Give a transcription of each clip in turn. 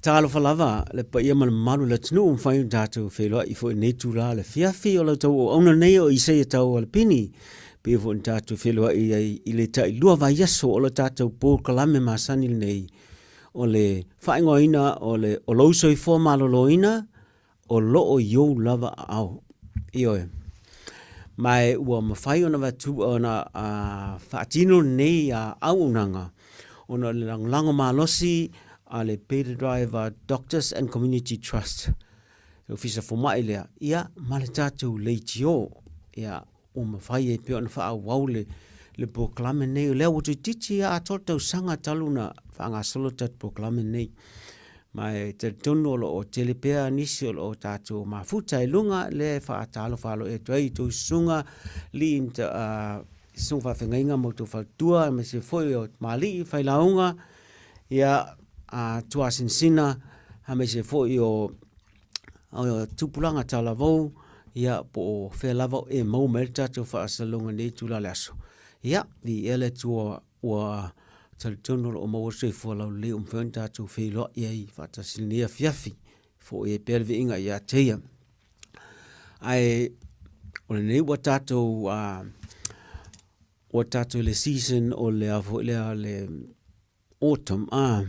Talofa lava le paia ma le mamalu o le atunuu, ua mafai ona tatou feiloai foi i lenei itula o le afiafi. O lau tauauauna lenei o Isaia Taualapini, pei foi ona tatou feiloai ai i le tailua vaiaso o le tatou polokalame masani lenei o le faaigoaina o le o lou soifua maloloina o lo o i ou lava aao. Ioe. Ma e ua mafai ona avatu ona faatino lenei auaunaga ona o le lagolago malosi a le Beta Driver Doctors and Community Trust, le ofisa fomai lea, ia ma le tatou leitio, ia ua mafai ai pea ona faaauau le polokalame lenei. O lea ua toeitiiti lava atoa le tausaga talu ona faagasolo le tatou polokalame lenei. Ma e talitonu o lo o tele pea nisi o lo o tatou mafuta i luga, lea e faatalofa aloaia atu ai i tou susuga alii susuga faafeagaiga ma outou faletua, aemaise foi o tamalii failauga, ia, a tuasinsina, aemaise foi o tupulaga talavou, ia, po o fea lava o e maua mai ai le tatou faasalalauga i lenei itula o le aso. Ia, viia le Atua ua talitonu o lo o maua le soifua laulelei ua mafai ona tatou feiloai ai faatasi i lenei afiafi, foi ai pea le viiga ia te Ia. Ae o lenei ua tatou ua tatou i le season o le a foi lea le autumn a.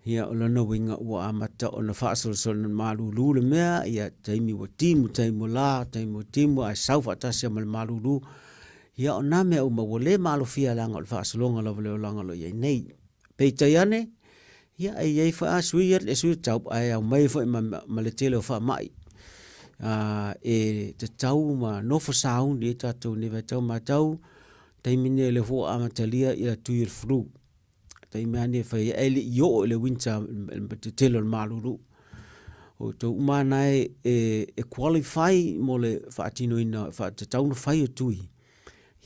Ia, o lona uiga ua amata ona faasolosolo ona malulu le mea, ia taimi ua timu, taimi ua la, taimi ua timu ae sau faatasi ai ma le malulu. Ia, o na mea uma ua le maalofia leaga o le faasologa lava o le olaga o lo o i ai nei. Peitai ane, ia e i ai foi a sui e sui le tau ae aumai foi ma le tele o faamai. E tatau ma nofo sauni ai tatou i lenei vaitau. Matau, taimi nei o lea foi ua amatalia ia tui o le flu. Taimi lava nei e fai ai, ae le i oo i le winter le tetele o le malulu. O outou uma lava na e qualify mo le faatinoina, faatatau ona fai o tui,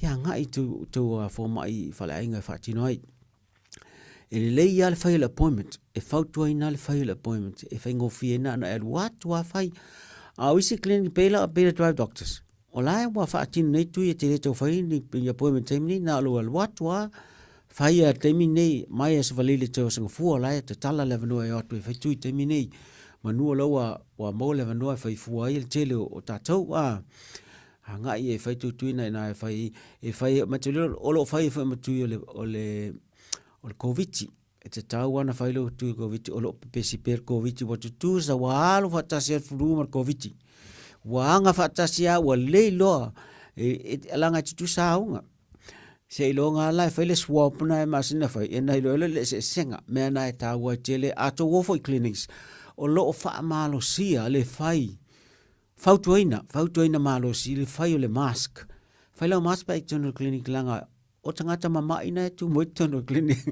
ia agai i tou fomai i faleaiga e faatino ai. E lelei lava le fai o le appointment, e fautuaina lava le fai o le appointment e faigofie ai na ona e alu atu lava fai. A o isi clinic pei la o Beta Drive Doctors, o la e ua faatino nei tui e te le tau fai ni appointment taimi nei, na o lou alu atu lava fai a taimi nei, mai Aso Faraile toe o Gafua, o la e tatala le avanoa e o atu e fai tui taimi nei. Manu o la ua maua le avanoa e fai fua ai le tele o tatou a agai e fai tou tui na ina e fai e fai ma te o lo o fai foi ma tui o le o le o le Koviti. E tatau lava ona fai lou tui Koviti o lo o pepesi pea le Koviti ua tutusa ua alu faatasi ai le flu ma le Koviti. Ua aga faatasi lava ua le iloa leaga e tutusa auga. Seiloga lava la e fai le swab na e masina fai, ia ona iloa ai lea o le eseesega. Mea na e taua ai tele, a outou o foi i clinics, o lo o faamalosia le fai, fautuaina, fautuaina malosi le fai o le mask. Fai lau mask pe a i totonu o le clinic leaga o tagata mama'i na e tumu ai totonu o le clinic.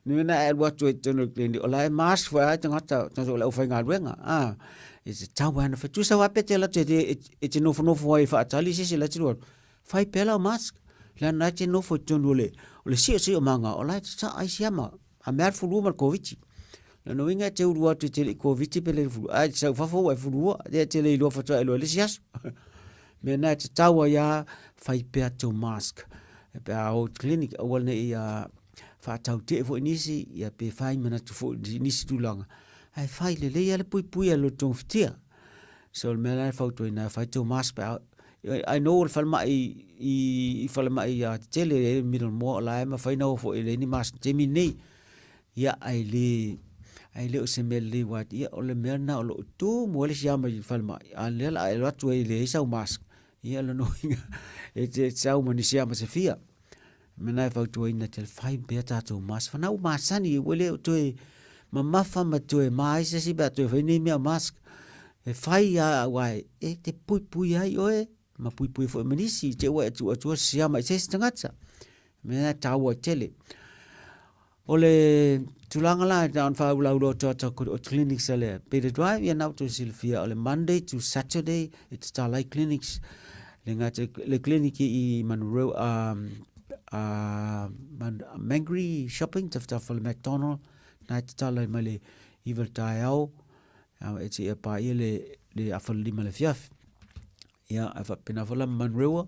Le mea na e alu atu ai i totonu o le clinic, o la e mask foi lava tagata, tagata o le aufaigaluega. A, e tatau lava ona fai. Tusa lava pe te alu atu e te nofonofo ai e faatali se isi e la e te alu atu, fai pea lau mask. Leaga o la e te nofo i totonu o le, o le siosiomaga, o la e sasaa ai siama. A mea lava le fulu ma le Koviti. Lona uiga e te ulu atu e te le i Koviti pe le fulu, ae te sau i fafo ua e fulua, e te le iloa faatoa e iloa i le isi aso. Mea na e tatau ai lava, fai pea tou mask. Pe a o i clinic, aua ne i faatautee foi nisi, ia pe fai manatu foi i nisi tulaga, ae fai lelei lava le puipui a lo togafitia. So o le mea la e fautuaina ai, fai tou mask pe a I know o le falemai i falemai tetele e Middlemore o la e mafai ona o foi e leai ni mask i le taimi lenei. Ia ae le ae le o se mea lelei aua ia o le mea lena o lo o tumu ai le siama i le falemai, a o lea o le a e alu atu ai e leai sau mask, ia o lona uiga e te sau ma ni siama se fia. O le mea lena e fautuaina tele, fai pea tatou mask. Fanau ua masani ua le o toe mamafa ma toe ma ai se isi pe a toe fai nei mea o mask. E fai lava aua e te puipui ai oe ma puipui foi ma nisi i te i ua e tuu atua se siama i se isi tagata. O le mea lena e taua ai tele. O le tulaga la na ona faaulaula atu atu o clinics a le Beta Drive, ia na outou silafia o le Monday to Saturday e tatala ai clinics. Le gata le clinic i Monroe, Mangere Shopping, tafatafa o le McDonald, na e tatala ai mai le 9 le taeao, e seia paia le afa le 5 le afiafi. Ia, ae faapena foi la ma Manurewa,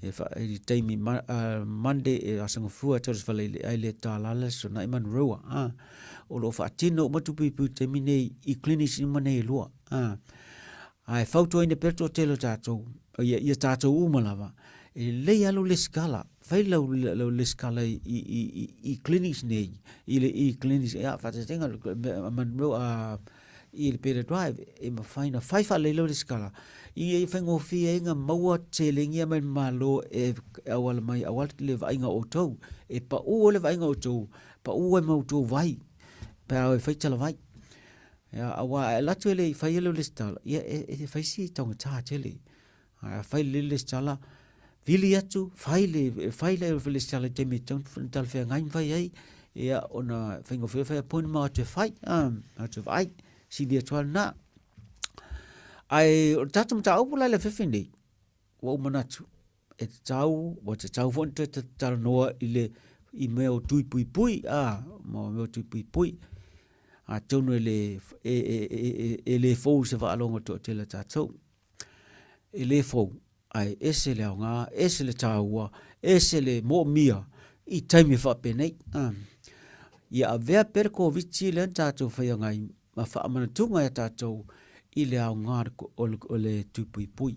E fa i taimi ma, Monday e aso gafua e tausi ai le tālā le Aso Toonai ma Roa. A, o lo o faatino uma tupe i taimi nei i clinics uma nei e lua. A, ae fautuaina pea le toatele o tatou, ia, ia tatou uma lava, e lelei lava lou lesitala, fai lau, lau lesitala i, i, i, i clinics nei, i le i clinics, ia, faataitaiga, Monroe, i le Beta Drive, e mafai ona fai faalelei lau lesitala, ia faigofie ai ona maua seleni ia mai le Malo e auala mai aua le vaaiga o outou. E pau ai le vaaiga o outou, pau ai ma outou vai, pe a o e fai talavai. Ia, aua a e alu atu e le i faia lau lesitala, ia e, e fai si taugata tele. Ae a fai lelei le lesitala, vili atu, fai le, fai le lesitala i taimi e tatau ona talafeagai ma fai ai, ia ona faigofie fai appointment ma o atu e fai, o atu e vaai, sili atu lava lena. Ae o le tatou mataupu la i le afiafi nei, ua ou manatu, e tatau, ua tatau foi ona toe talanoa i le i mea o tui puipui, a, mo mea o tui puipui. Atonu e le, e, e, e, e, e le fou se faalogo toatele a tatou. E le fou, ae ese le aoga, ese le taua, ese le moomia i taimi faapenei. A. Ia avea pea le Koviti lea na tatou faia ngai ma faamanatuga ia tatou i le aoga o le tui puipui.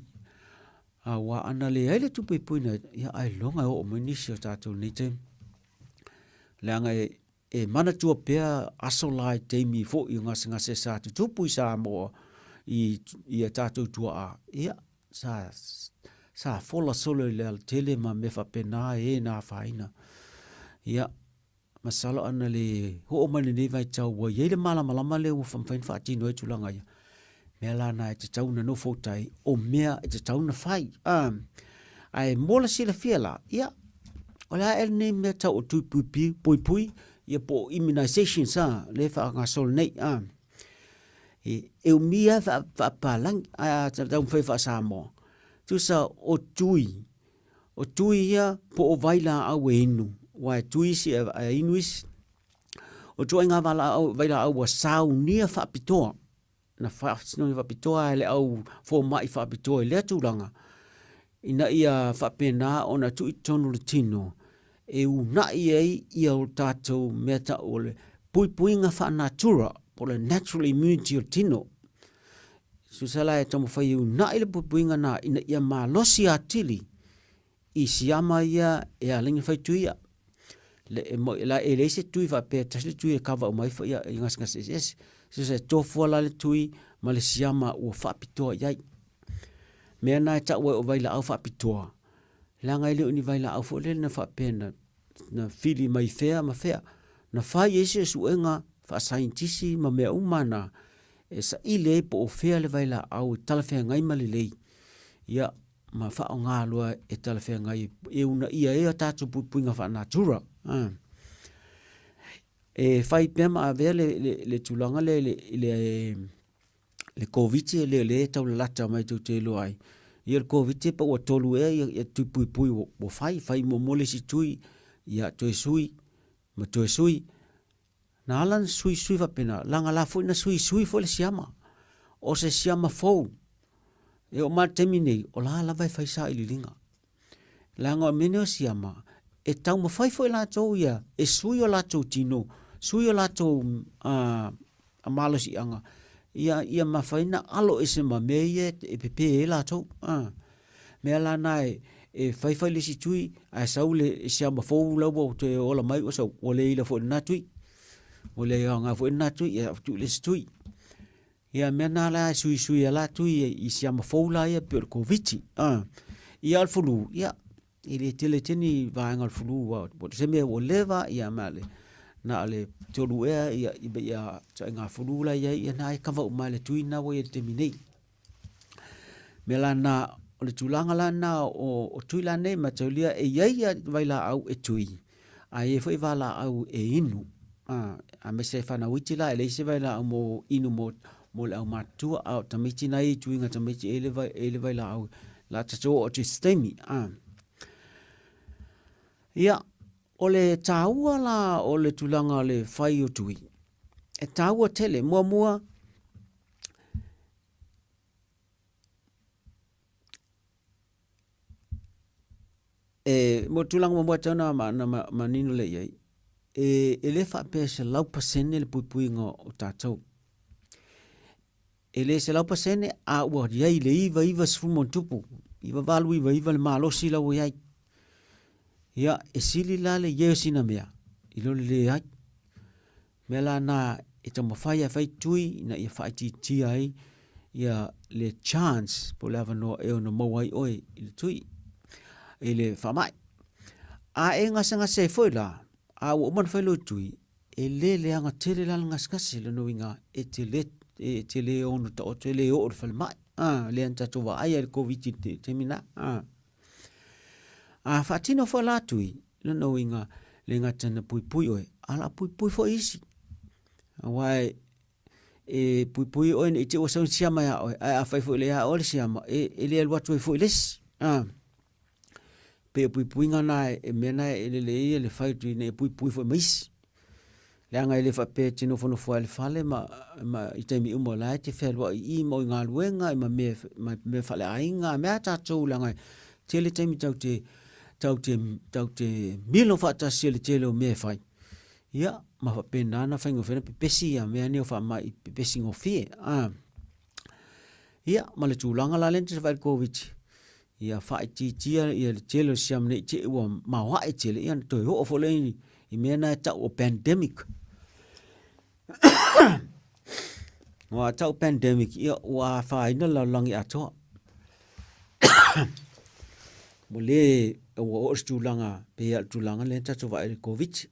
Aua ana leai le tui puipui na, ia ailoga e oo mai nisi o tatou i lenei taimi. Leaga e, e manatua pea aso la i taimi foi o gasegase sa tutupu i Samoa i, i a tatou tuaa, ia, sa, sa fola solo i le alatele ma mea faapena e na afaina. Ia, masalo ana le oo mai lenei vaitau ua i ai le malamalama lea ua mafai ona faatino ai tulaga ia. Mea la na e tatau ona nofo uta ai, o mea e tatau ona fai. Ae mo le silafia la, ia, o le a ea lenei mea tau o tui puipui, puipui ia po o immunization sa, le faagasolo nei. E, e umi lava faapapalagi, ae a taumafai faa-Samoa, tusa o tui, o tui ia po o vailaau e inu, aua e tui isi ae inu isi. O ituaiga vailaau ua saunia faapitoa, na faasinoina faapitoa e le au fomai faapitoa i lea tulaga, ina ia faapena ona tuu i totonu o le tino e uunai ai ia o tatou mea tau o le puipuiga faanatura po o le natural immunity o le tino. Tusa la e taumafai e uunai le puipuiga na ina ia malosi atili i siama ia e ala ai ona fai tui ia. Le, e, mo, la, e leai se tui faapea tasi le tui e kava uma ifo ia i gasegase eseese. Tusa e tofua la le tui ma le siama ua faapitoa i ai. Mea na e tau ai o vailaau faapitoa, leaga e le o ni vailaau foi lele na faapea na, na fili mai fea ma fea. Na fai ai suesuega faasaienitisi ma mea uma na e saili ai po o fea le vailaau e talafeagai ma lelei. Ia, ma faaaoga loa e talafeagai e uunaia ai a tatou puipuiga faanatura. E fai pea ma avea le, le, le tulaga lea i le, i le, le Koviti lea lea e taulalata mai tou te iloa ai. Ia le Koviti pe ua tolu ea ia, ia tui puipui ua, ua fai, fai muamua le isi tui, ia toe sui, ma toe sui. Na ala ona suisui faapena, leaga la foi na suisui foi le siama. O se siama fou, e oo mai le taimi nei, o la lava e fai sailiiliga. Leaga o mea nei o siama, e taumafai foi latou ia, e sui o latou tino, sui o latou malosiaga, ia, ia mafai ona alo ese ma mea ia e pepe ai latou. Mea la na e, e fai fai le isi tui, ae sau le siama fou la ua toe ola mai ua sau, ua le ila foi i lena tui. Ua le aoga foi lena tui, ia tuu le isi tui. Ia mea na la e suisui a la tui i siama fou la ia pei o le Koviti. Ia o le fulu, ia e le tele tele ni vaega o le fulu ua se mea ua leva ia ma le na o le tolu ea ia ia ituaiga fulu la i ai ia na e kava uma e le tui na ua i ai i le taimi nei. Mea la na o le tulaga la na o, o tui la nei mataulia e i ai ia vailaau e tui ae i ai foi valaau e inu. A, aemaise fanau iti la e leai se vailaau mo inu mo mo le aumatutua, a o tamaiti na i tuiga tamaiti e le vai e le vailaau la tatou oo atu i se taimi. A. Ia, o le taua la o le tulaga o le fai o tui, e taua tele. Muamua, E mo tulaga muamua e tatau ona manino lea i ai, e le faapea 100% le puipuiga o tatou. E le 100% a ua i ai le 99+, 9899 le malosi la ua i ai. Ia, e sili la le i ai o sina mea i lo le leai. Mea la na e taumafai e fai tui ina ia faaitiitia ai ia le chance po o le avanoa e ono maua ai oe i le tui, i le faamai. A e gasegase ai foi la, a ua uma ona fai lou tui, e le leaga tele la le gasegase, lona uiga e te le, e te le ono taoto, e le oo i le falemai. Lea na tatou vaai ai i le Koviti i le taimi lena. A faatino foi la tui, lona uiga le gata ina puipui oe, a o le a puipui foi isi. Aua e puipui oe ne i te i ua sau ni siama ia oe, ae afai foi e le ia oe le siama, e le alu atu ai foi i le isi. Pei o puipuiga na, e mea na e lelei ai le fai atu ina ia puipui foi ma isi. Leaga e le faapea e te nofonofo ai i le fale ma i taimi uma o la e te fealuai i i ma o i galuega ma mea, ma mea faaleaiga, mea a tatou leaga e tele taimi tatou te, tatou te, tatou te milo faatasi i le tele o mea e fai. Ia, ma faapena ona faigofie ona pepesi ia mea nei o faamai pepesi gofie. Ia, ma le tulaga la lea na vaai i le Koviti, ia faaitiitia ia le tele o siama nei te i ua maoae tele, ia ona toe oo foi lea i mea na e tau o pandemic. Ua tau pandemic, ia ua afaina le lalolagi atoa. Ua le, ua oo i se tulaga, pei lava o le tulaga lea na tatou vaai i le Koviti.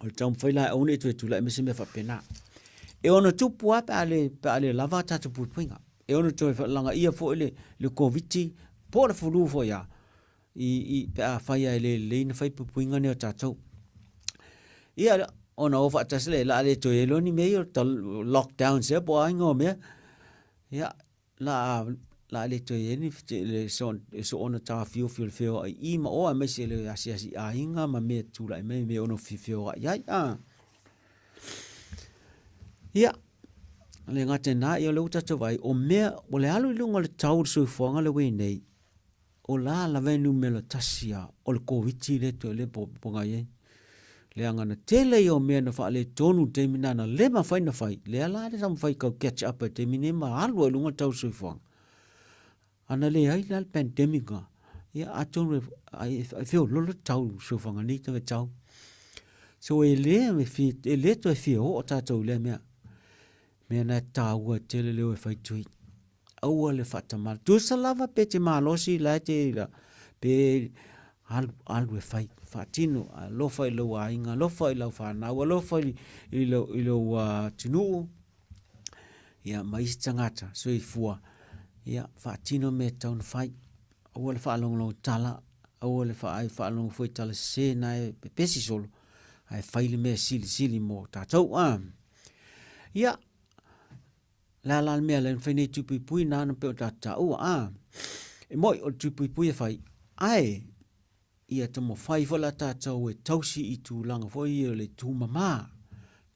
O le taumafai la e aua ne i toe tulai mai se mea faapena. E ono tupu lava pe a le, pe a le lava a tatou puipuiga. E ono toe lagaia foi le Koviti po o le flu foi lava i, pe afai lava e le lelei ona fai puipuiga nei a tatou. Ia, ona o faatasi lea, o le a le toe i ai loa ni mea ia o lockdowns ea po o a igoa o mea. Ia, la a le toe i ai ni le soona taofiofi o le feoai i ma o aemaise le asiasi aiga ma mea e tulai mai mea e ono feoai ai. Ia, le gata i lena, ia o lea ua tatou vaai, o mea, o le alu i luga o le tau o le soifuaga lea ua i ai nei, o la lava e numera tasi lava, o le Koviti lea toe lea pogai ai. Leaga na tele ia o mea na faaletonu i le taimi lena na le mafai ona fai, lea la le taumafai tau catch up ai i le taimi lenei ma alu ai i luga le tau o le soifuaga. A na leai la le pandemic lena, ia atonu e feoloolo le tau o le soifuaga i lenei vaitau. So e le toe fia oo tatou i lea mea. Mea lena e taua tele le o e fai tui. Aua le faatamala. Tusa lava pe te malosi la e te la, pe alu, alu e fai, faatino, alofa i lou aiga, alofa i lau fanau, alofa i lou atunuu, ia, ma isi tagata soifua, ia, faatino mea e tatau ona fai. Aua le faalogologo tala, aua le faalogo foi i tala sese na e pepesi solo, ae fai le mea silisili mo tatou. Ia, Le a la le mea lea na fai nei tui puipui na na pei o tatou taua a. E moi o le tui puipui e fai, ae ia taumafai foi la tatou e tausi i tulaga foi ia o le tumama,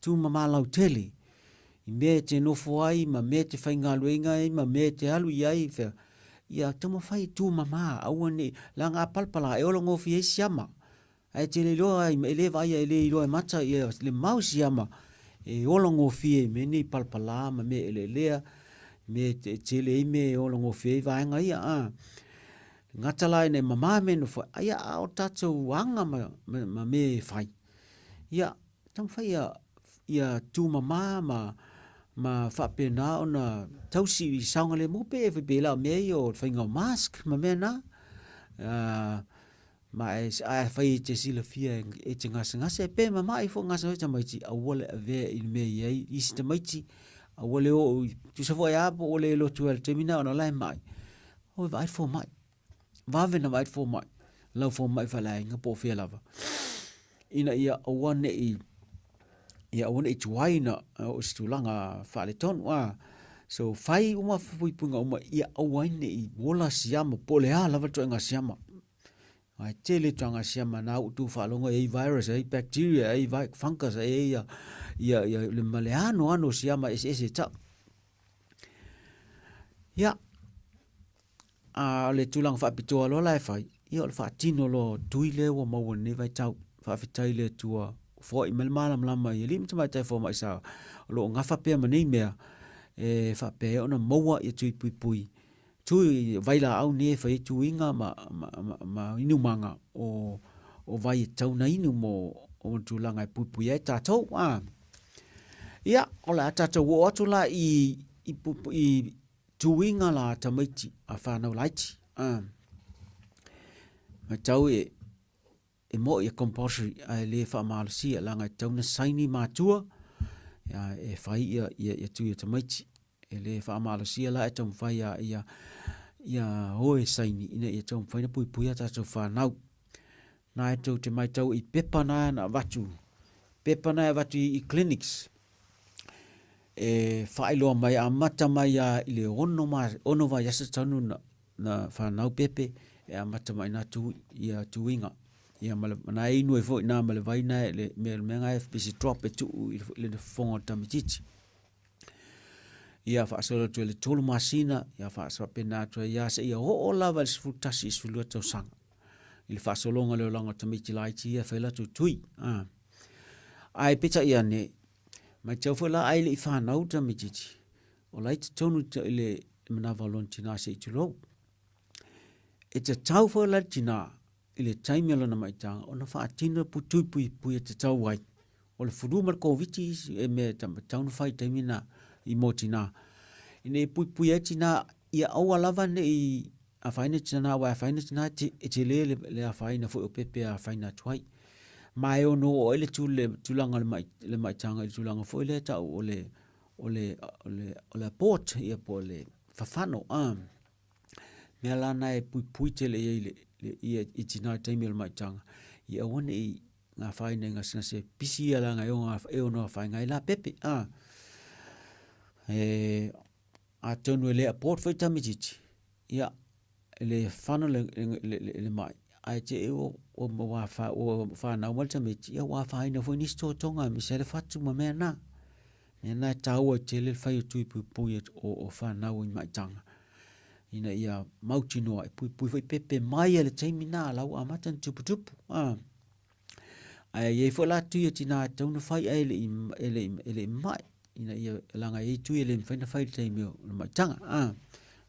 tumama lautele i mea e te nofo ai ma mea e te faigaluega ai ma mea e te alu i ai fea, ia taumafai e tumama, aua ne i, leaga a palapala e ola gofie ai siama. Ae te le iloa e le vaaia e le iloa e mata ia le mau siama e ola gofie i mea nei palapala ma mea eleelea, mea e tele ai mea e ola gofie ai vaega ia. A gata la ina e mama mea e nofo ai, aia a o tatou aga ma mea e fai, ia taumafai ia tumama ma faapena ona tausi i saogalemu pe pei la o mea ia o le faiga o mask ma mea na. Ma e, afai e te silafia e te gasegase, pe mama'i foi gasegase tamaiti, aua le avea i le mea e i ai isi tamaiti, aua le oo i, tusa foi a po ua le lotu ai i le taimi lena ona o la e ma'i, o e vaai le fomai, vave ona vaai le fomai, lau fomai faaleaiga po o fea lava, ina ia aua ne i, ia aua ne i tuai ona oo i se tulaga faaletonu. So fai uma puipuiga uma ia aua ai ne i ola siama po o le a lava le ituaiga siama. Ae tele tulaga siama na ua outou faalogo e i ai virus, e i ai bacteria, e i ai fungus, e i ai ia, ia, ia le, ma le anoano o siama eseese e tau. Ia, a o le tulaga faapitoa loa la e fai, Ia o le faatino loa o tui lea ua maua i lenei vaitau. Faafetai i le Atua ua foai mai le malamalama i alii ma tamaitai fomai sa o lo o gafa pea ma nei mea e faapea ai ona maua ia tui puipui, tui vailaau nei e fai ai tuiga ma, ma, ma, ma inumaga o, o vai e tatau ona inu mo o tulaga e puipui ai tatou. A. Ia, o le a tatou oo atu la i, i, i tuiga la tamaiti a whanau laiti. A. Matau e, e mo'i e compulsory ae le faamalosia leaga e tatau ona saini matua ia, e fai ia, ia, ia tui o tamaiti. E le faamalosia la e taumafai a ia, ia o e saini ina ia taumafai na puipuia tatou whanau. Na e tou te matau i pepa na na avatu, pepa na e avatu i, i clinics, e faailoa mai amata mai a i le ono ma ono vaiaso talu na, na whanau pepe e amata mai na tu ia tuiga ia ma le na e inu ai foi na ma le vai na le mea mea na e pisi drop e tuu i le fofoga o le tamaitiiti. Ia faasolo atu i le 3 masina, ia faapena atu ai ia seia oo lava i le 11 i 12 tausaga. I le faasologa o le olaga o tamaiti laiti ia e fai latou tui. Ah. Ae peitai ane, matau foi la ai le i whanau tamaitiiti, o la i totonu i le manava o lona tina se i tulou. E tatau foi la le tina i le taimi o lona maitaga ona faatino tui puipui e tatau ai. O le fulu ma le koviti e mea e tatau ona fai i taimi na i mo tina. Ina ia puipui ai tina ia aua lava ne i afaina tina, aua e afaina tina e tele le, le afaina foi o pepe e afaina atu ai. Ma e ono oo ai le, le tulaga o le, mai, le maitaga i le tulaga foi lea tau o le, o le, o le, o le abort, ia po o le fafano. A. Mea la na e puipui tele i ai le, le, ia, i tina i taimi o le maitaga, ia aua ne i afaina i gasegase pisi ia leaga e ono, e ono afaina ai la pepe. A. E, atonu e le abort foi tamaitiiti, ia, e le fano le, le, le, le, le mai, ae te i ua, ua, ua, ua whanau mai le tamaiti, ia ua afaina foi nisi totoga aemaise ai le fatu ma mea na. Mea na e taua i tele le fai o tui puipui o, o whanau i maitaga. Ina ia mautinoa e puipui foi pepe mai e le taimi na lau amata na tuputupu. Ah. Ae i ai foi la tui a tina e tatau ona fai ae le i, e le i, e le i mai. Ina ia leaga e i ai tui e le mafai ona fai i le taimi o le maitaga. Ah.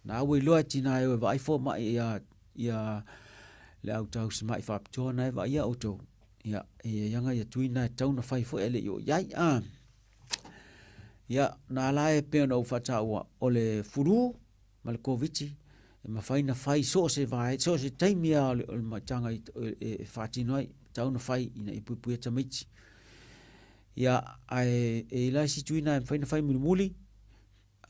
Na ua iloa e tina e o e vaai fomai ia, ia le au tausi mai faapitoa na e vaaia outou. Ia, e i ai aga ia tui na e tatau ona fai foi ae le i oo i ai. Ah. Ia, na la e pei ona ou faataua, o le fulu ma le koviti, e mafai ona fai so o se vae, so o se taimi lava o le, o le maitaga e, e faatino ai, tatau ona fai ina ia puipuia tamaiti. Ia, ae e i ai la isi tui na e mafai ona fai mulimuli,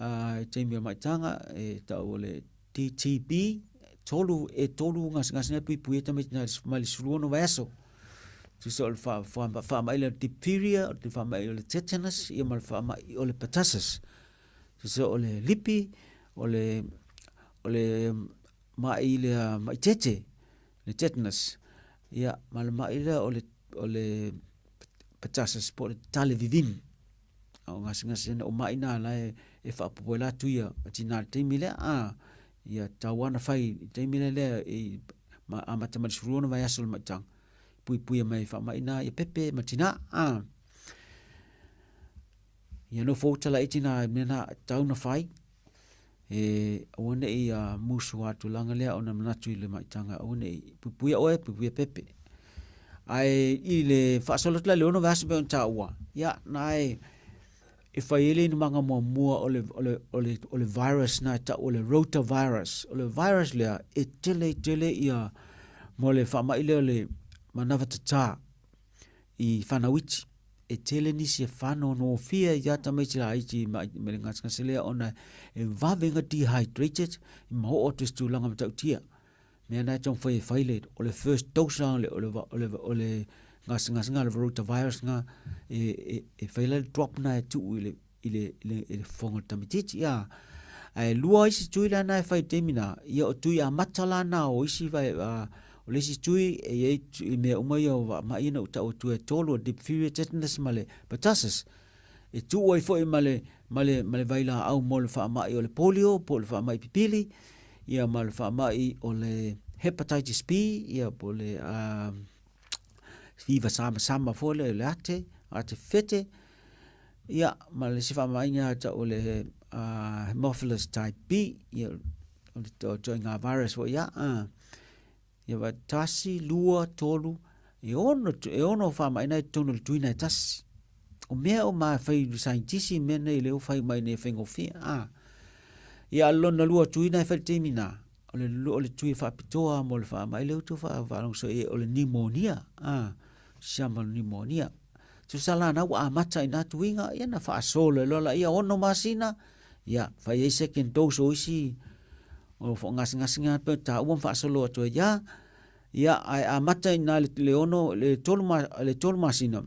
a, i taimi o le maitaga, e tau o le DTB, tolu, e tolu gasegase na e puipuia tamaiti na mai le 16 vaiaso. Tusa o le faamai lea o le diphtheria, o le faamai o le tetanus, ia ma le faamai o le pertussis. Tusa o le lipi, o le, o le mai lea mai tete, le tetanus. Ia, ma le mai lea o le, o le pertussis po o le tale vivini. A o gasegase na o mai na la e, e faapopo ai la tui a tina i le taimi lea. A, ia tatau lava ona fai i le taimi lea lea e ma amata mai le 16 vaiaso o le maitaga. Puipuia mai faamai na ia pepe ma tina. A. Ia nofo uta laiti na mea na tatau ona fai. E aua ne i a musu a tulaga lea ona manatu i le maitaga aua ne i puipuia oe, puipuia pepe. Ae i le faasolo atu la i le 6 vaiaso pei ona taua, ia na e e fai ai le inumaga muamua o le, o le, o le, o le virus na e tau o le rotavirus. O le virus lea e tele tele ia mo le faamai lea o le manava tatā i whanau iti. E tele nisi e whanonofia ia tamaiti laiti ma le gasegase lea ona e vave ona dehydrated ma oo atu i se tulaga matautia. Mea na e taumafai e fai le, o le first dose la o le, o le, o le, o le gasegase le rotavirus nga e, e, e fai la le drop na e tuu i le, i le, i le, i le fofoga o le tamaitiiti. Ia. Ae lua isi tui la na e fai i taimi na, ia o tui amata la na o isi vai, o le isi tui e i ai i mea uma ia o faamai ia na ou tau atu e tolu, o diphtheria, tetanus ma le pertussis. E tuu ai foi ma le, ma le, ma le vailaau mo le faamai o le polio po o le faamai pipili, ia ma le faamai o le Hepatitis B, ia po o le fiva samasama foi lea o le ate, ate fete, ia ma le isi faamaiga tau o le Haemophilus type B, ia o le ituaiga virus foi ia. Ia wa 1, 2, 3, e 6, e 6 faamai i totonu o le tuina e tasi. O mea o ma fai i scientist mea nei le o fai mai nei faigofie. Ia lona lua tuina e fai le taimi na, o le tui faapitoa mo le faamai lea ua outou faalogo soo i ai, o le pneumonia. Siama o le pneumonia. Tusa la na ua amata i na tuiga, ia na faasolo ai loa laia 6 masina, ia fai ai second dose o isi o faagasegase pe taua ma faasolo atu ai ia. Ia ae amata i na le 6, le 3 le 3 masina,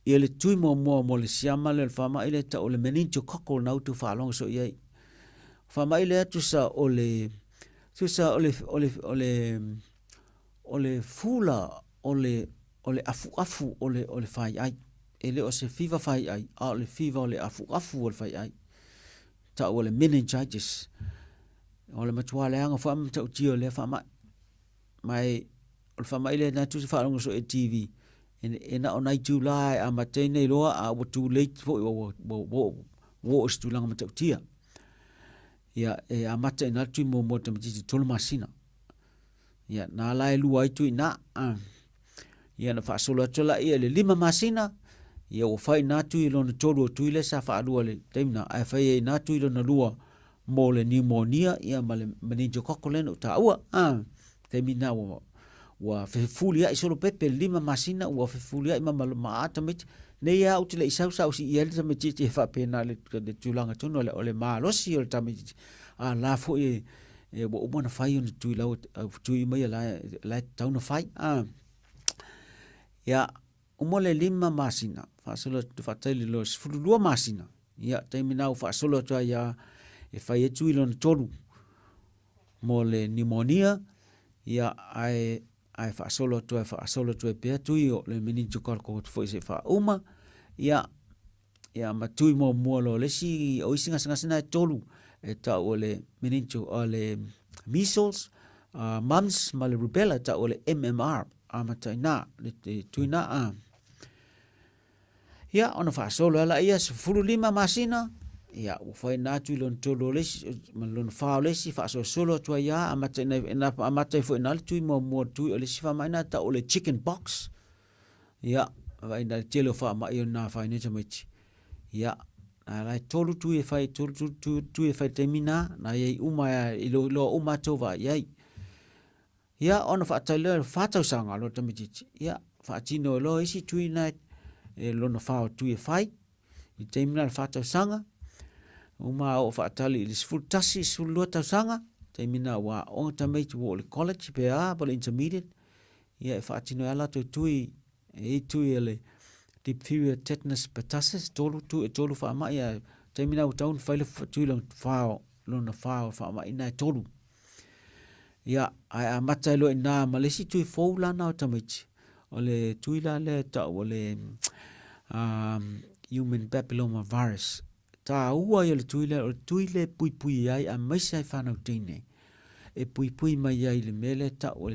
ia le tui muamua mo le siama lea o le faamai lea tau o le meningococcal na outou faalogo soo i ai. Faamai lea tusa o le tusa o le o le o le o le fula o le afuafu o le faiai. E le o se fiva faiai, a o le fiva o le afuafu o le faiai. Tau o le meningitis. O le matua leaga foi ma matautia o lea faamai. Mai o le faamai lea na tusa faalogo soo i TV. E na o nai tula e amata nei loa, a ua too late foi ua oo i se tulaga matautia. Ia e amata i na tui muamua tamaitiiti 3 masina. Ia na la e lua ai tui na. Ia na faasolo atu laia i le 5 masina, ia ua fai na tui lona 3 o tui lea sa faalua le taimi na, ae fai ai na tui lona 2 mo le pneumonia, ia ma le meningococcal lea na ou taua. Taimi na ua fefuliai solo pepe 5 masina, ua fefuliai ma maa tamaiti. Nei a ou te le i sau sa ou sii ai le tamaitiiti e faapena le tulaga tonu o le malosi o le tamaitiiti. A la foi e ua uma ona fai ona tui lau tui mai la e tatau ona fai. Ia uma le 5 masina, faasolo atu faatali loa 12 masina. Ia taimi na ua faasolo atu ai ia e fai ai tui lona 3 mo le pneumonia. Ia ae faasolo atu ai, faasolo atu ai pea tui o le meningococcal foi se faauma. Ia ma tui muamua loa le isi o isi gasegase na e 3 e tau o le meningo o le measles, mumps ma le rubella, tau o le MMR amata ina le tui na. Ia ona faasolo ai laia 15 masina, ia ua fai na tui lona 3 o le isi ma lona 4 o le isi, faasolosolo atu ai ia amata ina amata ai foi na le tui muamua tui o le isi faamai na tau o le chicken pox. Ia vaai na le tele o faamai o na fai nei tamaiti. Ia na lai 3 tui e fai, 3 tui e fai taimi na, na iai uma i lo uma atu vaai ai. Ia ona faatali loa 4 tausaga loa tamaitiiti. Ia faatino loa isi tui na e lona 4 o tui e fai i taimi na le 4 tausaga. Uma o faatali i le 11, 12 tausaga, taimi na ua aoga tamaiti ua o le college pe a, po o le intermediate. Ia e faatino ai latou tui, e i tui e le diphtheria, tetanus, pertussis, 3 tui, 3 faamai. Ia taimi na ua tau ona fai le tui lona 4, lona 4 o faamai na e 3. Ia ae amata ai loa i na ma le isi tui fou la na o tamaiti. O le tui la lea tau o le human papilloma virus. Taua ia le tui lea, o le tui lea e puipui ai aemaise ai fanau teine. E puipui mai ai le mea lea tau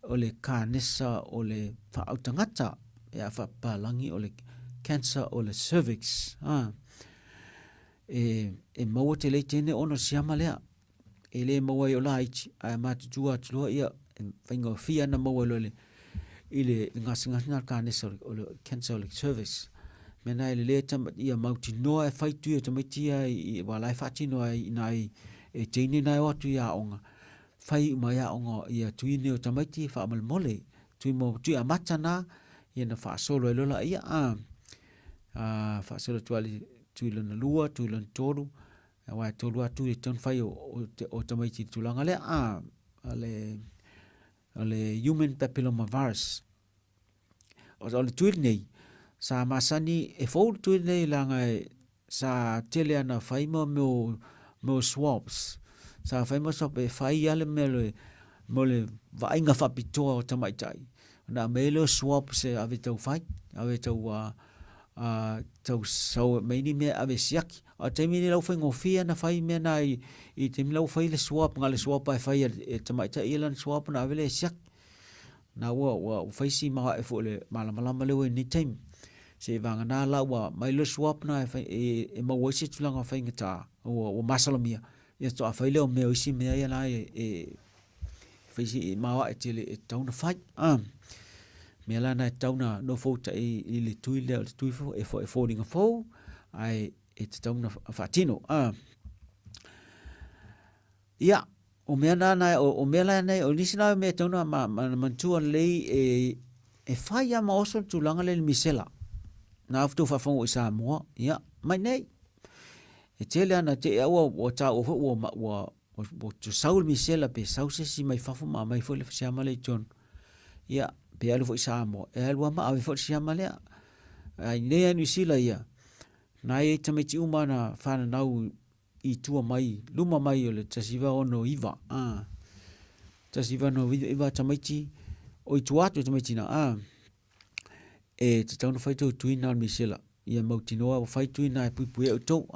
o le kanesa o le faautagata, e a faapapalagi o le cancer o le cervix. E maua te lei teine ona o le siama lea. E le maua ai o laiti, ae matutua atu loa ia, e faigofie ana maua loa i le gasegase na kanesa o le cancer o le cervix. Mea na e lelei ia mautinoa e fai tui o tamaiti ia i wa la e faatino ai i nai e teine nai o atu i aoga. Fai uma i aoga ia tui nei o tamaiti faamolemole. Tui mo tui amata na, ia na faasolo ai loa laia. Faasolo atu ai tui lona 2, tui lona 3, aua e 3 atu i tonu fai o tamaiti i le tulaga lea. O le human papilloma virus. O le tui lenei, sa masani e fou le tui lenei laga e sa tele ana fai ma meo swabs. Sa fai ma swab e fai ale mea mo le vaaiga faapitoa o tamaitai. Na mea leo swabs e ave tau fai, ave tau tau sau mai ni mea ave siaki. A taimi ni lau faigofie ona fai mea na i taimi lau fai le swab, na le swab e fai e tamaitai ia lana swab ona ave lea e siaki. Na ua fai si maoae foi le malamalama lea ua i lenei taimi. Se vagana la ua mai le swab na e fai, e maua ai se tulaga faigata, ua masalomia, ia faatoa fai lea o mea o isi mea ia la e fai si maoae tele e tatau ona fai. Mea la na e tatau ona nofoutai i le tui lea, o le tui fou, e foliga fou, ae e tatau ona faatino. Ia, o mea na na, o mea la nei, o nisi na mea e tatau ona manatua lelei e fai lava ma oso le tulaga lea i le misela. Na outou faafofoga i Samoa, ia, mai nei. E tele ana te au ua taua foi ua sau le misela pe sau se isi mai fafo ma aumai foi le siama lea i totonu. Ia, pe alu foi i Samoa, e alu lava ma ave foi le siama lea. Ae i inei lava i Niu Sila ia, na i ai tamaiti uma na fananau i tua mai, luma mai o le 1969, 1969 tamaiti, o i tua atu o tamaiti na, e tatau ona fai tou tui na o le misela. Ia mautinoa ua fai tui na e puipui ai outou,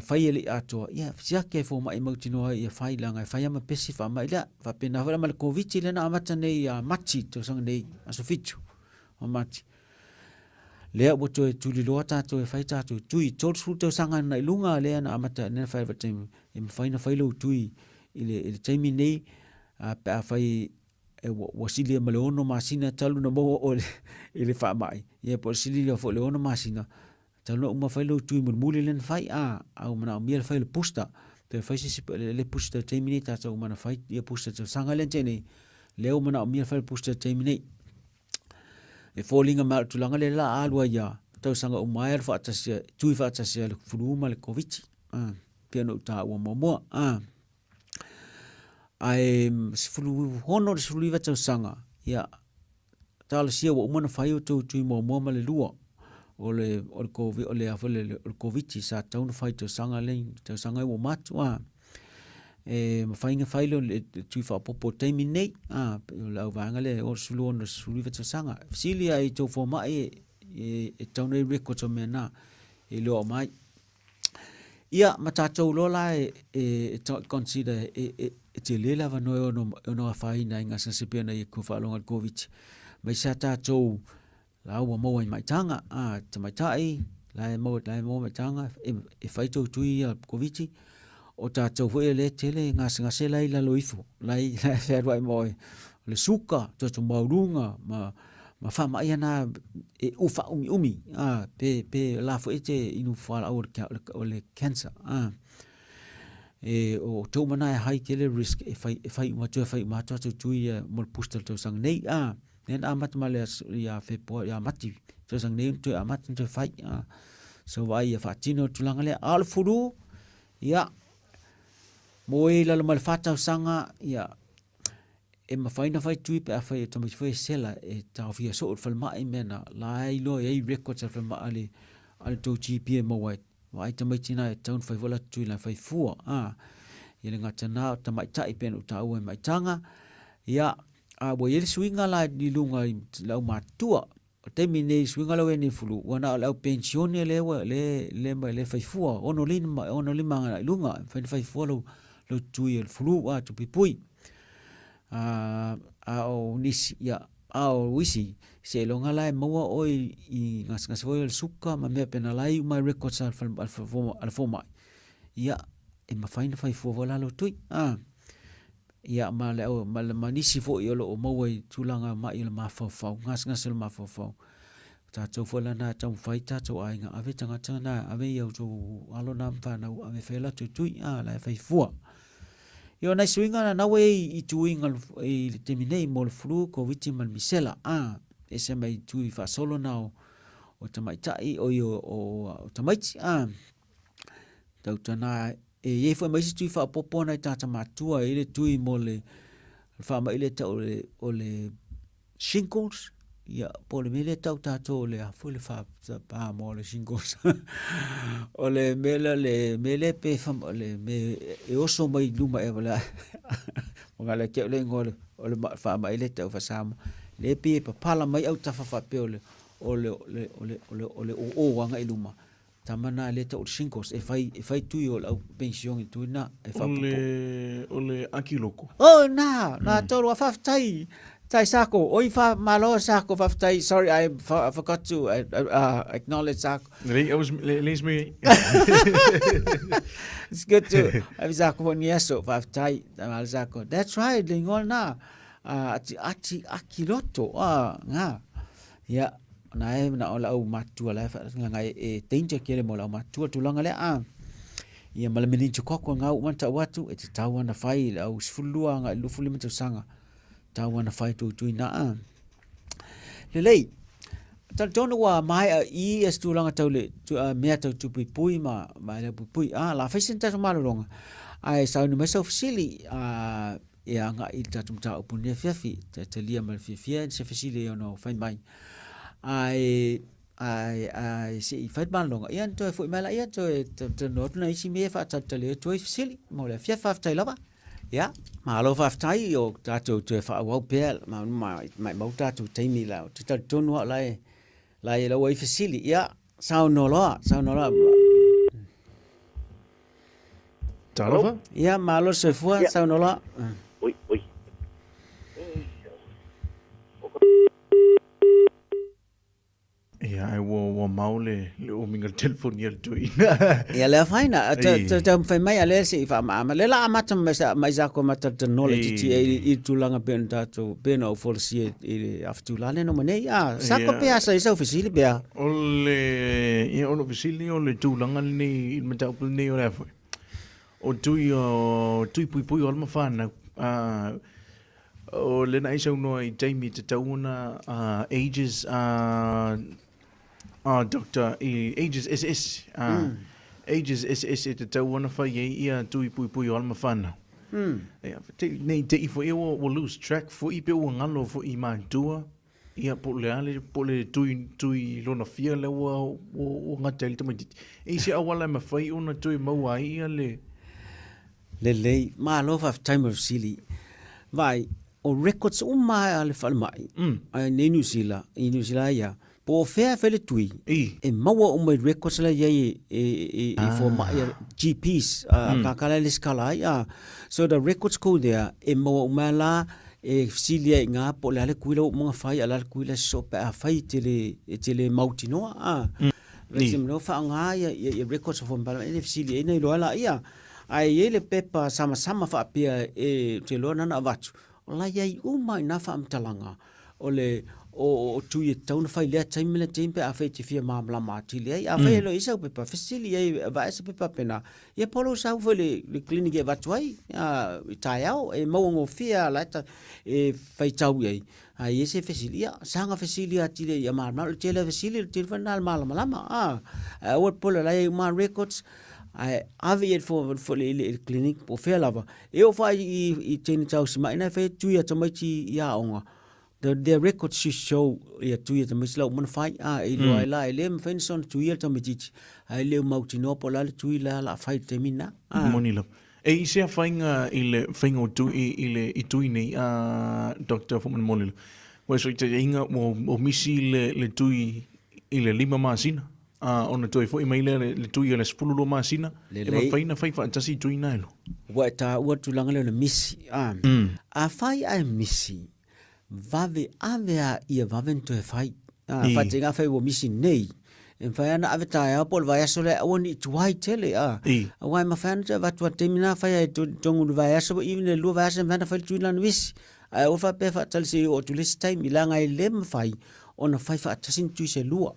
fai e le i atoa, ia siaki ai fomai mautinoa ai ia fai, leaga e fai lava ma pesi faamai lea. Faapena foi la ma le Koviti lea na amata nei ia Mati, tausaga nei, aso 7 o Mati. Lea ua toe tuliloa tatou e fai tatou tui, 30 tausaga na i luga lea na amata na fai le taimi, e mafai ona fai lou tui i le taimi nei, pe a fai ua silia ma le 6 masina talu na maua oe i le faamai, ia po o le silia foi le 6 masina, talu na uma fai lou tui mulimuli lea na fai, a ua manaomia le fai o le booster, toe fai se isi, le booster taimi nei, tatou uma na fai ia booster tausaga lea na tea nei, lea ua manaomia le fai o le booster taimi nei. E foliga mai o le tulaga lea la alu ai ia tausaga uma ai alu faatasi, tui faatasi ai le flu ma le Koviti, pei ona ou taua muamua. Ae 16 i le 19 tausaga, ia, talosia ua uma ona fai o tou tui muamua ma le lua o le o le Covid, o le a foi le o le Koviti sa tatau ona fai tausaga lea, tausaga ua uma atu, e mafai ona fai lea o le tui faaopoopo i le taimi lenei, o le auvaega lea e 16 i le 19 tausaga. Fesili lava i tou fomai e tatau ona i ai records o mea na e iloa uma ai. Ia, ma tatou loa la e consider e tele le avanoa e ono afaina ai gasegase pei ona i ai ku faalogo i le Koviti. Mai sa tatou la ua maua i maitaga, tamaitai, la e maua maitaga, e fai tou tui ia Koviti. O tatou foi e le tele gasegase la i lalo ifo, la e fealuai ma oe. O le suka, toto maualuga, ma faamai ana e u faaumiumi, pe la foi e te inu fualaau o le cancer. E o tou mana e hai tele risk e fai, e fai uma toe fai uma atu atu tui ia mo le booster tausaga nei. Lea na amata ma le ia Fepuari, ia Mati tausaga nei toe amata toe fai. So vaai ia faatino le tulaga lea. A o le fulu, ia, mo e i lalo mai le 4 tausaga, ia, e mafai ona fai tui pe a fai e tamaiti foi e sela e taofia soo le falemai mea na la e iloa e ai records a le falemai a le tou GP e maua ai. Vaai tamaiti na e tatau ona fai foi latou tui la e fai fua. Ia le gata na o tamaitai pe na ou taua e maitaga. Ia, ua i ai le suiga la i luga i le aumatua. O taimi nei suiga lau e nei fulu, ua na o le au pensione le ua le le mai le fai fua, ono lima, ono lima ngana i luga, fai na fai fua lau tui o le fulu, tupipui. A o nisi, ia, a o isi, se iloga la e maua oe i gasegase foi o le suka ma mea pena lai uma records a le fomai. Ia, e mafai na fai fua foi la lau tui. Ia, ma le au, ma le manisi foi o lo o maua i tulaga mai o le mafaufau, gasegase o le mafaufau. Tatou foi la na taumafai tatou aiga, ave tagata na, ave i outou alo na ma fanau, ave fai latou tui, la e fai fua. Ia, o nai suiga na naue i tuiga i le taimi nei mo le flu, Koviti ma le misela. Ese mai tui faasolo na o tamaitai, o i o tamaiti. Tautana e iai foi ma isi tui faaopoopo nai tagata matua, e i le tui mo le faamai le tau o le shingles, ia, po o le mea lea tau tatou o le a foi le pa mo le shingles. O le mea lea, le mea lea pe o le mea e oso mai luma e le ma le ke o le ingoa o le faamai le tau faaSamoa. Le pei e papala mai autafa faapea o le o le o le o le o le o le oo agai i luma. Tama na le tau o le shingles e fai e fai tui o le au pension i tui na e O faapopo. le, o le akiloko. Oh na, na tolu a faafetai. Tai Sako, oi fa malo Sako faafetai. Sorry, I forgot to acknowledge Sako. Le, I was, le, le me. It's good to have Sako for ni aso faafetai. Malo Sako. That's right, le ingoa na. Ati ati akiloto nga. Ia na e na o la au matua la fa nga e danger kele mo la matua tulanga le a. Ia ma le meningococcal ngau manta watu e te tau ana fai au 12 nga 25 tausaga. Tau ana fai tu tui na a. Lelei. Talitonu ua maea i e se tulaga tau le mea tau tupuipui ma ma le puipui a la fai se tatou malologa ae sauni mai sau fesili a e agai i le tatou mataupu nei afiafi e talia ma le fiafia se fesili e ono fai mai ae ae ae se i fai le malologa ia ona toe foi mai laia toe talanoa atu nai isi mea e faatalitali atu ai fesili mo le afiafi faafetai lava. Ia, malo faafetai o tatou toe faaauau pea ma maumau tatou taimi la. Ou te talitonu au la e la e lau ai fesili. Ia, saunoa loa, saunoa loa. Talofa. Ia, malo le soifua, saunoa loa. Oi, oi. Ia, ai ua mau le umiga o le telefoni a le toeaina. Ia le afaina, taumafai mai a lea se i faamaama. Le la amata mai sa ko mata te knowledge ti e i tulaga pe ona tatou pe ona ou folasia i le afitula le no manei. A, sa ko pe asa i sau fesili pe a. O le, ia, o lou fesili o le tulaga lenei i le mataupu lenei o le a foi. O tui o tui puipui o alo ma fanau. O lena ai saunoa i taimi e tatau ona ages a doctor i ages eseese ages eseese e tatau ona fai ai ia tui puipui o alo ma fanau. Ia, nei te i foi ua lose track foi pe ua ngalo foi i matua ia po o le a le po o le tui tui lona fia lea ua ua gata ai le tamaitiiti. E i se auala e mafai ona toe maua ai ia le Lelei, malo faafetai mo le fesili. Vaai, o records uma a le falemai ai nei Niu Sila, i Niu Sila ia, po o fea e fai le tui, e maua uma i records la i ai e fomai a GPs, a kakala e lesitala ai. So the records go there, e maua uma la e fesili ai i ina po o le a le kui la ua uma ona fai, a o le a le kui la sosoo pe afai e te le mautinoa. Ni. Faaaoga ia records o fomai e fesili ai na iloa laia. Ae i ai le pepa samasama faapea e te iloa na ona avatu, o la e i ai uma i na faamatalaga o le o tui e tatau ona fai i lea taimi ma lea taimi pe afai e te fia malamalama atili ai. Afai e le o i ai sau pepa, fesili i ai, vae se pepa pena, ia po o lou sau foi i le clinic e avatu ai i taeao, e mauagofie lava la e faitau i ai. A i ai se fesili, ia, saga fesili atili ai ia malamalama. O le tele o fesili, o le tele foi lena o le malamalama. Ae aua le popole o la e i ai uma records, ae ave i ai le i le clinic po o fea lava. E oo foi i teine tausimai na e fai tui a tamaiti i aoga, their records should show ia tui a tamaiti la ua uma ona fai. E iloa ai la, e le mafai ona soona tuia le tamaitiiti, ae le mautinoa po o le a le tui la o le a fai i le taimi lena. Moni lava. E i sea faiga i le faiga o tui i le i tui nei a Doctor Fuamanamolelo. Ua so i te inga ua misi le tui i le 5 masina a ona toe foi mai lea le tui o le 12 masina e mafai ona fai faatasi i tui na e lua. Ua e taua le tulaga lea o le misi. Afai ae misi, vave ave a ia vave ona toe fai. Faataiga afai ua misi nei, e mafai lava ona ave taeao po o le vaiaso lea aua ne i tuai tele. Aua e mafai ona toe avatu a le taimi lena fai ai totonu i le vaiaso even le 2 vaiaso e mafai ona fai le tui lana misi. Ae aua faapea faatali se i oo atu i le isi taimi leaga e le mafai ona fai faatasi ni tui se lua.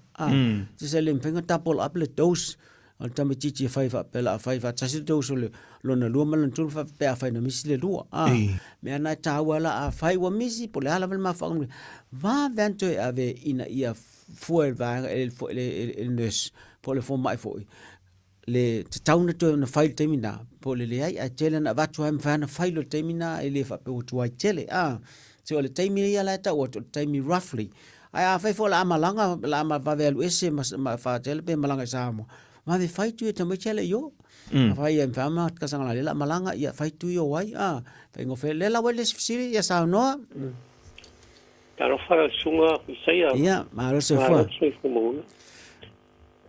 Tusa e le mafai ona double up le dose o le tamaitiiti e fai faapea o le a fai faatasi le dose o le lona lua ma lona tolu pe afai na misi le lua. Mea na e taua la afai ua misi po o le a lava le mafuaaga, vave lava ona toe ave ina ia fua e le vaega e le nurse po o le fomai foi le tatau ona toe ona fai i le taimi lena po o le leai, ae tele na avatu lava e mafai ona fai loa i le taimi lena e le faapea ua tuai tele. So o le taimi ia la e tau atu o le taimi roughly. Ae afai foi o le a malaga, o le a vave alu ese ma faatele pe malaga i Samoa, vave fai tui e tamaiti ale i o. Afai e mafai ona talosaga la le a malaga, ia fai tui o ai. Faigofie. Lea la ua i le isi fesili, ia saunoa. Talofa lau susuga Isaia. Ia, malo soifua. Malo soifua maua.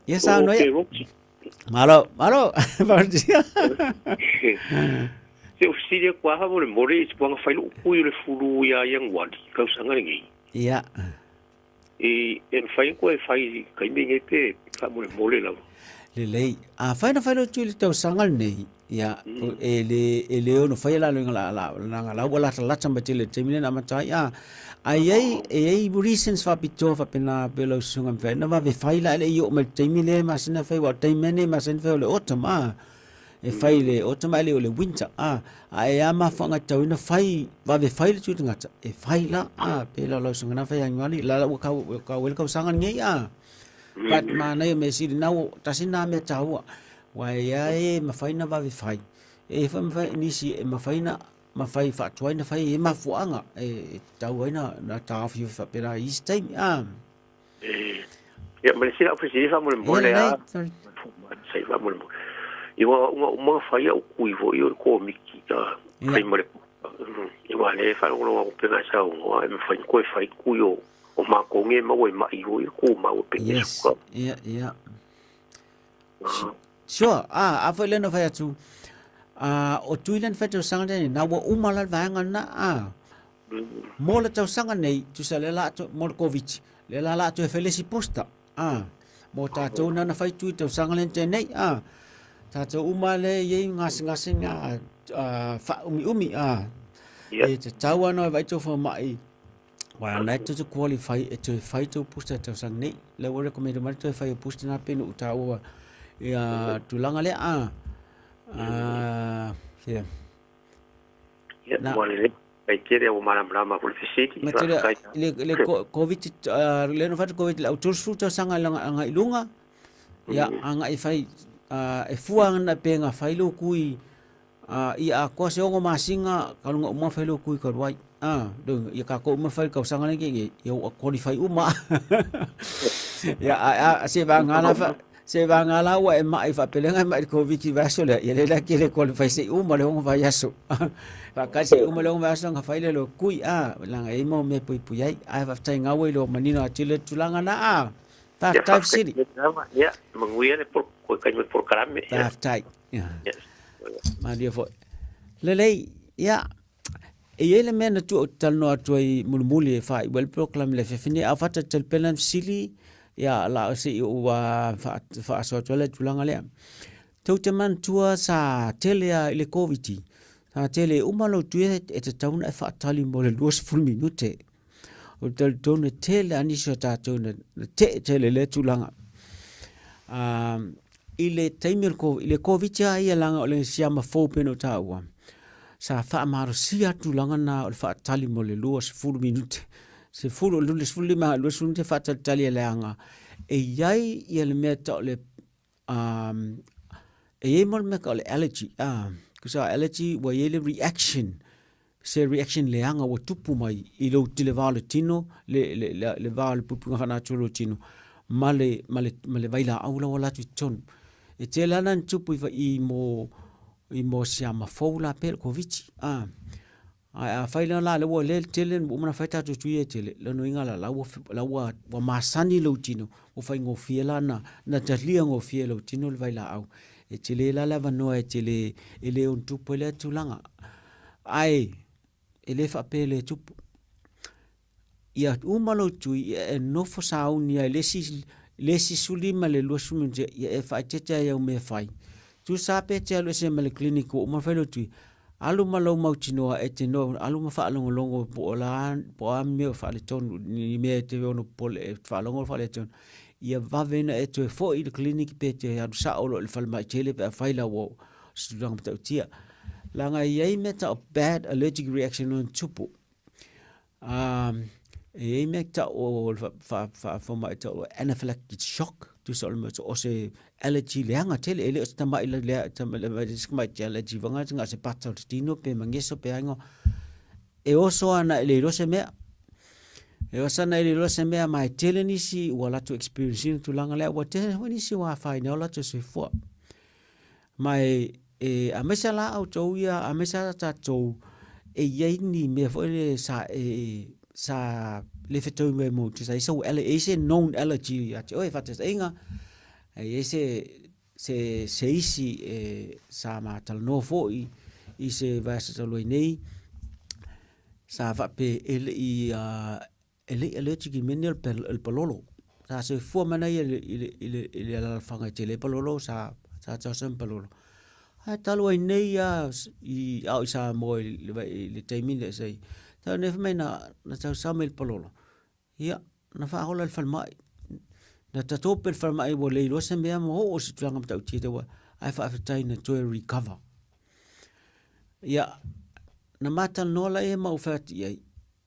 Ia saunoa ia. O Roti. Malo, malo. Faamanuia. Se o fesili atu lava faamolemole i se puaga fai lou pui o le fulu ia Ianuali tausaga lenei. Ia. E e mafai ona toe fai i taimi lenei pe faamolemole lava. Lelei. Afai na fai lou tui i le tausaga lenei, ia, e le, e le ono faia la loinga la, la, la, la ua latalata mai tele i le taimi lea na amata ai. A, a i ai, e i ai reasons faapitoa faapena pe lau susuga mafai ona vave fai la e le i oo mai i le taimi lea e masina fai, aua o le taimi lava lenei e masani fai o le autumn, a. E fai i le autumn ae le o le winter, a. A e a mafuaaga e tatau ai ona fai, vave fai le tui tagata, e fai la, a. Pe la o lau susuga na fai Ianuari, la la ua kau, ua kau ai le tausaga lenei, a. But manaia mea sili na ua tasi na mea taua. Wa e ia e mafai na vave fai. E foi mafai nisi e mafai na mafai faatuai na fai e mafuaaga e tatau ai na na taofi faapena i isi taimi. Ah. Ia, ma le isi lau fesili faamolemole Ia a. lelei. Sai faamolemole. Ia ua uma uma ona fai au kui foi o le komiti a fai ma le ia aua o lea e faalogologo atu pei ona e saunoa e mafai ona toe fai kui o o matou nei e maua i mai foi e tumau e pei e Yes, suka. ia, ia. Sure, ah, a foi lea na fai atu, ah, o tui lea na fai tausaga nei, na ua uma la le vaega lena, ah. Mo le tausaga nei, tusa lea la a toe, mo le Koviti, lea la la a toe fai le isi booster, ah. Mo tatou na na fai tui tausaga lea na tea nei, ah. Tatou uma lea e i ai gasegase faaumiumi, ah. E tatau lava ona e vaai tou fomai, aua o lena e tou te qualify e toe fai tou booster tausaga nei. Lea ua recommend mai le toe fai o booster na pei ona ou taua ia tulaga lea, ah. Ah, yeah. Ia, Na. ua lelei. Faafetai tele ua malamalama foi le fesili. Ma tele Faafetai. le le Covid le no fai Covid le au 30 tausaga agai i luga ia agai fai e fua ana pe nga fai lo kui ia atoa se 6 masina ka luga uma fai lo kui ka ruai do ia ka ko uma fai tausaga nei ke ia ua qualify uma ia a se va ngala fa se va ngala ua e mai faapelega e mai le Covid i vaiaso lea ia le la ke le qualify se i uma le 6 vaiaso faakasi se i uma le 6 vaiaso nga fai le lo kui a langa e mau mea puipui ai ae faafetai gaua i lo manino atili le tulaga na a Ia, faafetai faafetai fesili tele lava. Ia, manuia le taimi o le polokalame. Ia. Faafetai. Ia. Malia foi. Lelei, ia, e i ai le mea na tuu ou te talanoa atu ai mulimuli e faaiu ai le polokalame i le afiafi nei, a o faatalitali pea lana fesili, ia, la o se i ou faasoa atu ai le tulaga lea. Tou te manatua sa tele lava i le Koviti, sa tele uma lou tui e tatau ona e faatali mo le 20 minute. O le talitonu e tele lava nisi o tatou na tee tele i lea tulaga. I le taimi o le Koviti, i le Koviti lava ia leaga o le siama fou pei ona ou taua, sa faamalosia atu tulaga na o le faatali mo le 20 minute. 10, 25 i le 20 minute faatalitali e leaga e i ai ia le mea e tau o le e i ai mo le mea tau o le allergy, tusa allergy ua i ai le reaction se reaction leaga ua tupu mai i lou le va o le tino, le, le, le, le va o le puipuiga faa-natural o lou tino ma le, ma le, ma le vailaau la ua alu atu i totonu. E tele lava la ona tupu i, i mo, i mo siama fou la pea le Koviti. Ah. Ae afai la la lea ua le tele ua uma ona fai tatou tui e tele, lona uiga la la ua, la ua, ua masani lou tino, ua faigofie la na, na talia gofie e lou tino le vailaau. E tele la le avanoa e tele, e le ono tupu ai lea tulaga. Ae e le faapea e le tupu. Ia uma lou tui, ia e nofo sauni ai le isi, le isi 15 i le 20 minute, ia e faaeteete ai au mea e fai. Tusa pe e te alu ese ma le clinic ua uma ona fai lou tui, alu ma lou mautinoa e te no, alu ma faalogologo po o la, po o a mea o faaletonu, ni mea e te ono popole e faalogo o faaletonu. Ia vave ona e toe foi i le clinic pe te alu sao loa i le falemai tele pe afai la ua se tulaga matautia. Leaga e i ai mea tau bad allergic reaction ona tupu. E i ai mea tau o le faafomai tau o anaphylactic shock, tusa o le mea o se allergy leaga tele, e le o se tamai lea, tamai allergy vanga nga se pata o le tino pe mangeso pe aiga. E oso ana e le iloa se mea. E oso ana e le iloa se mea, ma e tele nisi ua latou experience ina tulaga lea, ua tele foi nisi ua afaina ai o latou soifua. Ma e, e aemaise la outou ia, aemaise lava tatou e i ai ni mea foi lele sa e, sa le fetaui mai mo te sai so ele e se known allergy ia te oe faataitaiga e i ai se se se isi e sa matalanoa foʻi i se vaiaso talu ai nei sa faape e leʻi e leʻi allergic i mea nei o le palolo sa soifua mai lana ia i le i le i le alalafaga e tele ai palolo sa sa taoso ma palolo ae talu ai nei lava i a o i Samoa i le i le taimi lea sai talu nei fai mai na na tausama i le palolo ia na faaola i le falemai na tatope le falemai ua le iloa se mea ma oo i se tulaga matautia taua ae faafetai na toe recover. Ia na matalanoa laia ma ou fai atu i ai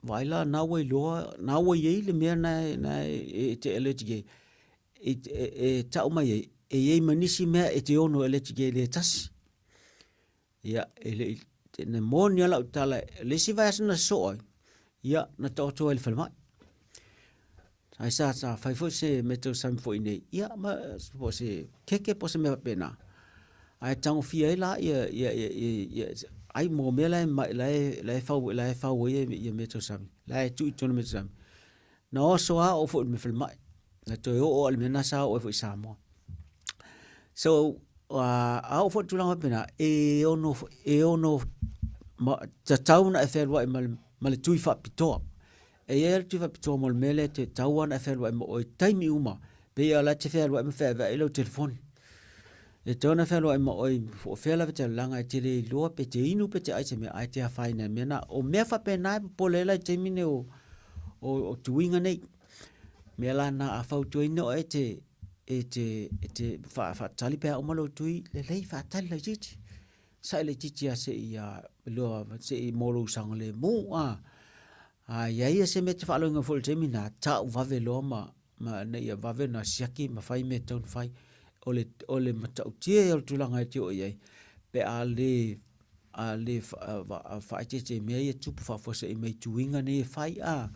Vaai la, na ua iloa, na ua i ai le mea na na e te allergic ai, e, e, e tau mai ai, e i ai ma nisi mea e te ono allergic ai le tasi. Ia, e le i, na moni lava lau tala, le isi vaiaso na sosoo ai, ia, na taoto ai i le falemai. Ai sa, sa fai foi se mea tausami foi nei, ia, ma, po o se keke po o se mea faapena. Ae tagofia ai la ia, ia, ia, ia, ia ai mo mea la e, la e, la e fau, la e fau ai ia mea tausami, la e tuu i totonu o mea tausami. Na oso lava oo foi i le mea falemai, na toe oo lava i le mea lena sa oo ai foi i Samoa. So, a oo foi i le tulaga faapena, e ono, e ono ma, tatau ona e fealuai ma le, ma le tui faapitoa. E i ai le tui faapitoa mo le mea lea e te tatau lava ona e fealuai ma oe i taimi uma, pei lava o la e te fealuai ma feaveai lau telefoni. E tatau ona fealuai ma oe po o fea lava e te alu leaga e te le iloa pe te inu pe te ai se mea ae te afaina i mea na. O mea faapena e popole ai la i taimi nei o, o, o tuiga nei. Mea la na a fautuaina oe e te, e te, e te faatali pe a uma lou tui, lelei faatali laitiiti. Saʻi laitiiti lava se i iloa se i mo lou saogalemu a. A i ai ia se mea e te faalogo foi i le taimi lena, tau vave loa ma, ma ina ia vave ona siaki ma fai mea e tatau ona fai. O le, o le matautia ia o le tulaga e te oo i ai, pe a le, a le faaeteete i mea ia e tupu faafuasei mai tuiga nei e fai, a.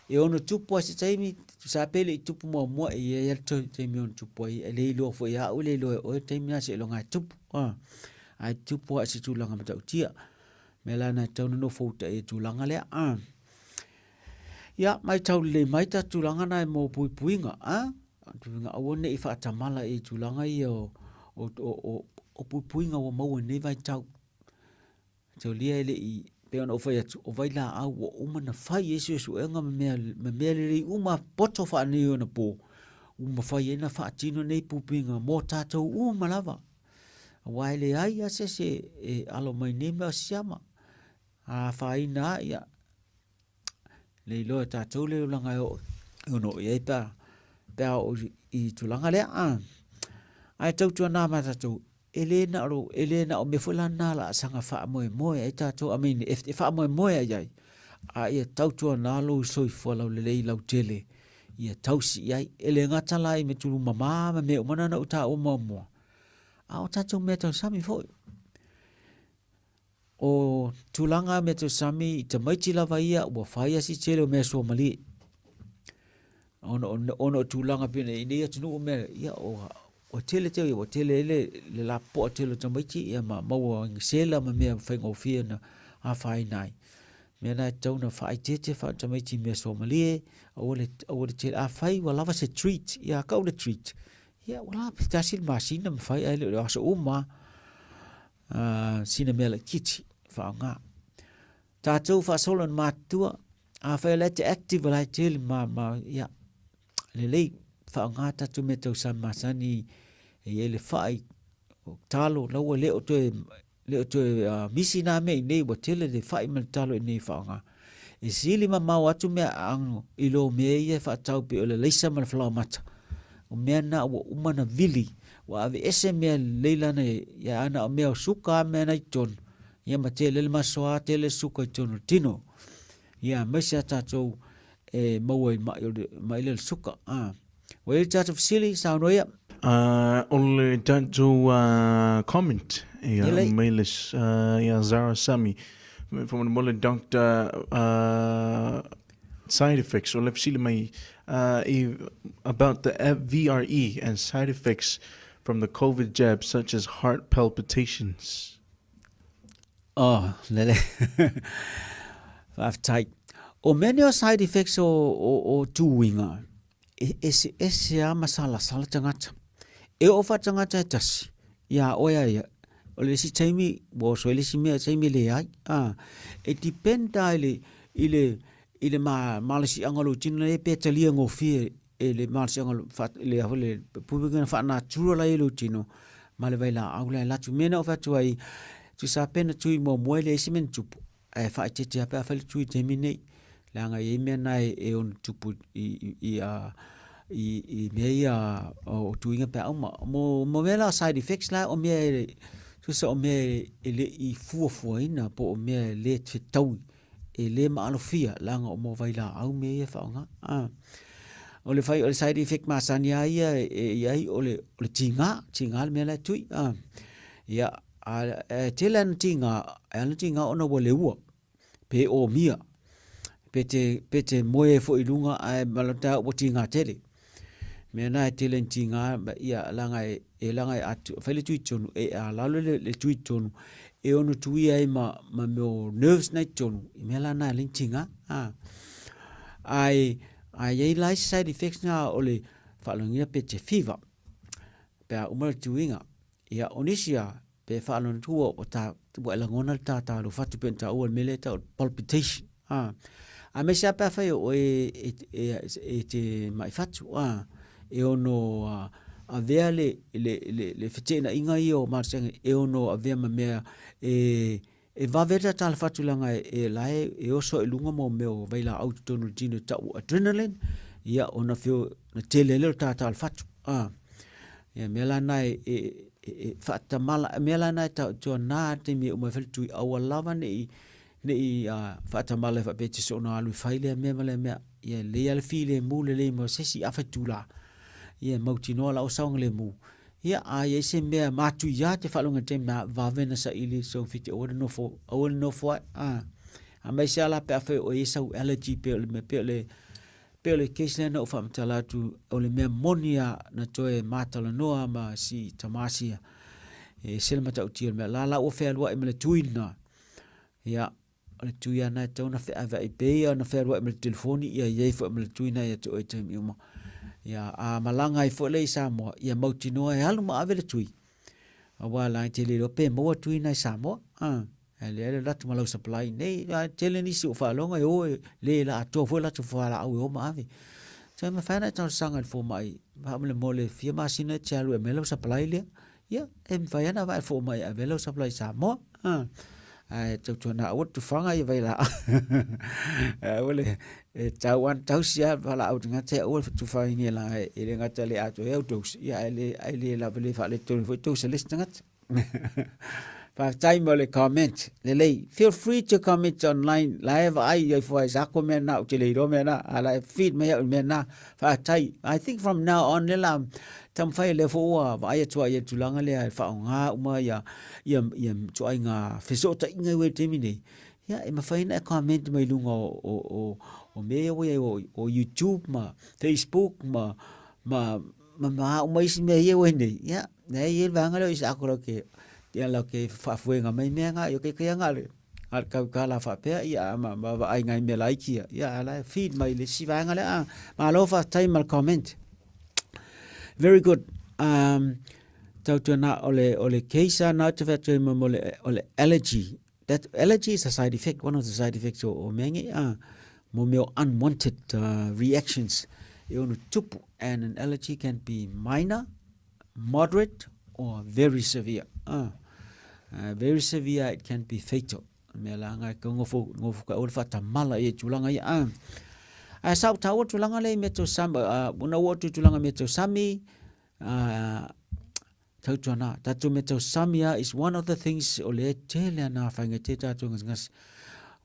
E ono tupu lava i se taimi, tusa lava pe le i tupu muamua, e i ai lava le taimi e ono tupu ai, e le iloa foi e au, e le iloa e oe le taimi lena seiloga e tupu, a. Ae tupu lava i se tulaga matautia. Mea la na e tatau ona nofouta i le tulaga lea. A. Ia, matau lelei mai ta tulaga na e mo puipuiga. A. Puipuiga aua ne i faatamala i tulaga ia o, o, o, o, o puipuiga ua maua i lenei vaitau. Taulia e le i, pei ona ou fai atu, o vailaau ua uma ona fai i ai suesuega ma mea, ma mea lelei uma poto faaneionapo ua mafai ai ona faatino nei puipuiga mo tatou uma lava. Aua e leai lava se isi e alo mai nei mea o siama. A afaina lava, ia, le iloa e tatou le olaga e oo e ono oo i ai pe a, pe a oo i tulaga lea. A, ae tautuana ma tatou, e le na o, e le na o mea foi la na la saga faamoemoe ai tatou, I mean, e, e faamoemoe ai ai, a ia tautuana lou soifua laulelei lautele, ia tausi i ai. E le gata la i metulu mamā ma mea uma na na ou taua muamua, a o tatou mea tausami foi. O tulaga mea tausami i tamaiti lava ia ua fai asi tele o mea suamalie. Ona ona o tulaga pei ona i ai nei atunuu mea ia o ua tele tele ua tele ai le le lapopoa tele o tamaiti ia ma maua sela ma mea faigofie na afaina ai. Mea na e tatau ona faaeteete tamaiti i mea suamalie, aua le aua le tele afai ua lava se treat ia kau le treat ia ua lava pe tasi le masina ma fai ae le o le aso uma sina mea laitiiti faaaoga. Tatou faasolo na matutua, afai o la e te active o la e tele ma, ma ia, lelei faaaoga tatou mea tausami masani e i ai le fai, o talo, la ua le o toe le o toe misi nā mea i nei, ua tele le fai ma le talo i nei faaaoga. E sili mamao atu mea aano i lo mea ia e faatau pei o le alaisa ma le falaoamata. O mea na ua uma na vili, ua aveese mea lelei lana ia ana o mea o suka a mea na i totonu. Ia ma tele le masoa, tele le suka i totonu o le tino. Ia aemaise a tatou e maua i mai o le mai le suka. Ah. Ua i ai le tatou fesili, saunoa ia. O le tatou comment ia mai le ia Zara Sami faamolemole Doctor side effects o le fesili mai about the VRE and side effects from the COVID jab such as heart palpitations. Oh, lele. Faafetai. O mea nei o side effects o tuiga, e eseese lava ma salasala tagata. E oo faatagata e tasi ia oe a ia, o le isi taimi ua oso ai le isi mea, taimi e leai. E depend lava i le malosiaga o lou tino lea pe talia gofie e le malosiaga le puipuiga faa-natural ai e lou tino ma le vailaau la e alu atu. O le mea lena ua ou fai atu ai, tusa pe na tui muamua e leai se mea na tupu, ae faaeteete lava pe a fai le tui i le taimi lenei. Leaga e i ai mea na e ono tupu i mea ia o tuiga pe a uma. Mo mea la o side effects la, o mea e, tusa o mea e le i fuafuaina po o mea e le fetaui, e le maalofia, leaga o mo vailaau mea ia e faaaoga. O le fai o le side effect masani lava ia e i ai o le tiga, tiga le mea la e tui. Ia, e tele lava ina tiga, e ala ona tiga ona ua leua, pe omia, pe te moe ai foi i luga ae malata ua tiga tele. Mea na e tele ina tiga, ia leaga e leaga e atu, fai le tui tonu, e alalo le tui tonu, e ono tuia ai ma mea o nerves na i totonu, i mea la na e ala ai ona tiga. Ae i ai la isi side effects na o le faalogoina pe te fever, pe a uma le tuiga. Ia, o nisi lava, pe faalogo atu ua ta, ua e lagona le tātā lou fatu pei ona taua le mea lea e tau o le palpitation. Aemaise lava pe afai o oe e te mai fatu, e ono avea le feteenaiga ia o malosiaga e ono avea ma mea e vave ai le tātā fatu leaga e la e oso ai i luga mo mea o vailaau i totonu o le tino e tau o adrenaline, ia ona feo na tele ai lea o le tātā o le fatu. Ia mea la na e faatamala, mea la na e tau tuana le taimi e uma ai fai le tui, aua lava ne i faatamala e faapea e te soona alu e fai lea mea ma lea mea. Ia lelei lava le filemu lelei mo se isi afa itula. Ia mautinoa la o saogalemu. Ia a i ai se mea matuia te faalogo i le taimi na vave na saili so fiti aua le nofo, aua le nofo ai. Aemaise lava la pe afai o i ai sau allergy pe o le mea, pe o le pei o le case lea na ou faamatala atu, o le mea moni lava na toe matalanoa ma si tama sia, e ese le matautia o le mea. La la ua fealuai ma le tui lena, ia, o le tui lava lena e tatau ona feaveai pei ona fealuai ma le telefoni, ia i ai foi ma le tui lena ia te oe i taimi uma. Ia, a malaga ai foi lea i Samoa, ia mautinoa e alu ma ave le tui, aua la e te le iloa pe maua tui na i Samoa. Ae leai le alu atu ma lau supply nei, a tele nisi o faalogo e o e le la atoa foi latou fualaau e o ma ave. So e mafai ona e talosaga i le fomai, faamolemole fia masina e te alu e aumai lau supply lea. Ia, e mafai lava ona vaai le fomai e ave lau supply i Samoa. Ae tautuana aua le tufaga ia vailaau. Aua le, e tau lava ona tausi lava valaau tagata aua le tufaina leaga e le gata le atoa ai au dose, ia ae le lava le faaletonu foi dose a le isi tagata. Faafetai mo le comment. Lelei. Feel free to comment online. La e vaai ai fua i sako mea na, ou te le iloa mea na. A la e feed mai au i mea na. Faafetai. I think from now on le la taumafai lea foi ua vaai atu ai i le tulaga lea e faaaoga uma ia ia ia ituaiga fesootaiga i le taimi nei. Ia e mafai ona e comment mai luga o mea ia ua i ai o YouTube ma Facebook ma ma a uma isi mea ia ua i nei. Ia, nei i ai le vaega lea o Isaako lau ke, ia lau ke faafuega mai mea nga, ia ke kea nga le, a le kau la faapea, ia ma vaai ngai mea laiti ia, ia a la e feed mai le isi vaega lea, a, malo faafetai ma le comment. Very good. Tautuana o le case a na te whatu mo mo le, o le allergy. That allergy is a side effect, one of the side effects o mea ngi, a, mo mea o unwanted reactions e ono tupu. And an allergy can be minor, moderate or very severe. Very severe, it can be fatal. Mea la ngai ka ngofo, ngofo ka ora whatamala i e tūlanga ia. Ai sa taua tūlanga le i mea tau sami, una ua tu tūlanga mea tau sami, tautuana, tātou mea tau sami a is one of the things o le tele ana whainga te tātou ngas.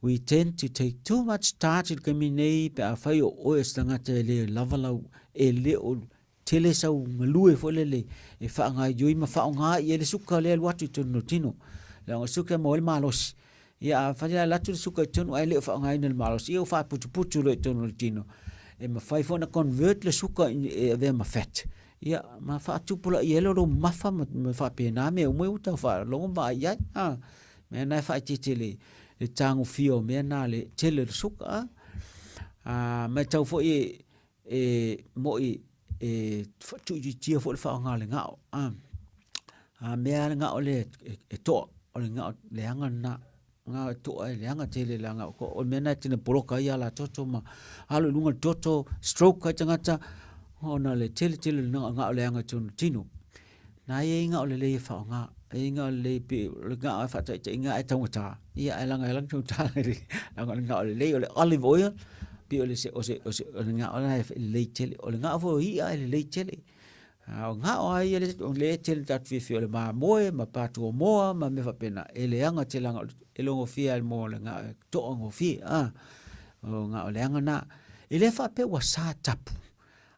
We tend to take too much starch i le kaimi nei pe a whai o oe se tangata e le lava lau, e le o tele sau galue foi lele e whaangaioi ma whaonga i e le suka le alu atu i tonu no tino. Leaga o le suka e maua ai le malosi. Ia a whai la atu le suka i tonu ai le o whaongaina le malosi. Ia o whaaputuputu lo i tonu le tino. E mawhai foi na convert le suka e avea ma fat. Ia ma whaatupula i ele o lo mafa ma whaapena mea umai uta whaalongo ma ai ai. Mea nai whaitete le tagofia o mea na le tele le suka. Matau foi e mo'i e tu'uitiitia foi le fa'aaogā o le ga'o a. A mea lava le ga'o lea e to'a, o le ga'o leaga lena, ga'o e to'a e leaga tele leaga o le mea lena e tele ina poloka ai alatoto ma alu i luga le toto, stroke ai tagata ona o le tele tele o le ga'o leaga i totonu o le tino. Na e i ai ga'o lelei e fa'aaogā, e i ai ga'o lelei pei o le ga'o lava fa'ataitaiga a e taugata, ia ae leaga e ala ona taugata leaga o le ga'o lelei o le olive oil, pei o le o se o se o le ga'o lena e lelei tele. O le ga'o foi o i'a e lelei tele. A o ga'o lava ia lea e tele ina tatou fiafia o le mamoe ma patuamoa ma mea faapena, e leaga tele leaga e logofia lava mo le ga'o e to'agofie a. O ga'o leaga na. E le faapea ua sa tapu,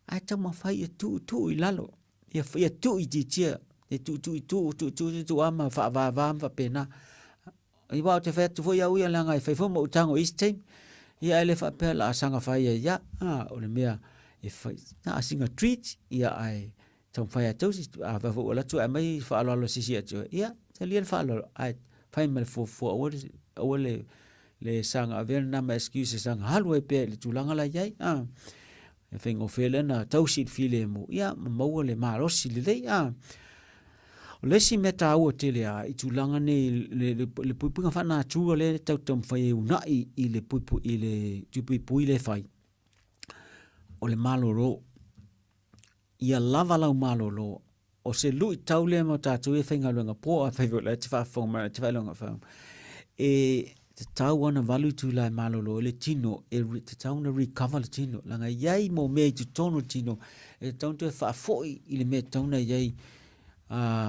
ae taumafai ia tuutuu i lalo, ia tuuitiitia, ia tuutuu i tuu tuutuu tuutuu lava ma faavava ma faapena. Aua ou te fai atu foi au ia leaga e fai foi ma ou tago i isi taimi, ia ae le faapea o le a saga fai ai lava, a o le mea e fai, na o sina treat, ia ae taumafai lava e tausi. Afai foi ua alu atu ae aumai faaaloalo e se isi ia te oe, ia talia le faaaloalo ae fai ma le fuafua aua le aua le le saga avea lena ma excuse e saga alu ai pea i le tulaga la e i ai, a. E faigofie lea ona tausi i le filemu, ia ma maua le malosi lelei, a. O le isi mea taua tele lava i tulaga nei le puipuiga faa-natura lea e tatou te taumafai e uunai i le puipui i le tui puipui lea e fai, o le malolo. Ia lava lau malolo. O se luitau lea mo tatou ia e faigaluega po afai foi o la e te faafofoga mai o la e te faailoga mai, e tatau lava ona 8 itula e malolo ai le tino, e tatau ona recover le tino, leaga e i ai mau mea i totonu o le tino e tatau ona toe faafoi i le mea e tatau ona i ai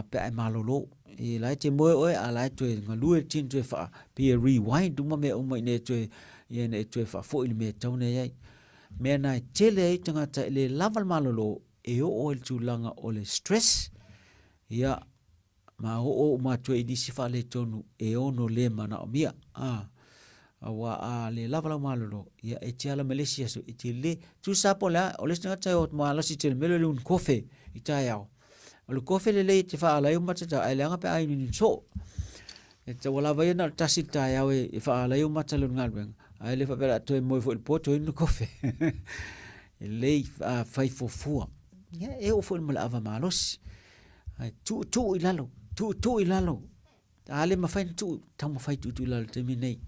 pe a e malolo. E la e te moe oe a o la e toe galue le tino toe faa, pei e rewind uma mea uma ina ia toe, ina ia toe faafoi i le mea e tatau ona i ai. Mea na e tele ai tagata e le lava le malolo e oo ai i le tulaga o le stress, ia, ma oo uma atu ai i nisi faaletonu e ono le manaomia. A, aua a le lava lau malolo, ia e te ala mai le isi aso, e te le, tusa lava po o le a, o le isi tagata e o malosi tele mea lea o le unu kofe i taeao. O le kofe lelei e te faalai uma mata ae leaga pe a inuinu soo. E taua lava ia na o le tasi le taeao e faalai ou mata i lona galuega, ae le faapea o le a toe moe foi i le po toe inu le kofe. E lelei fai fuafua. Ia, e oo foi ma le ava malosi. Ae tuutuu i lalo, tuutuu i lalo. A le mafai ona tuu, taumafai tuutuu i lalo i le taimi lenei.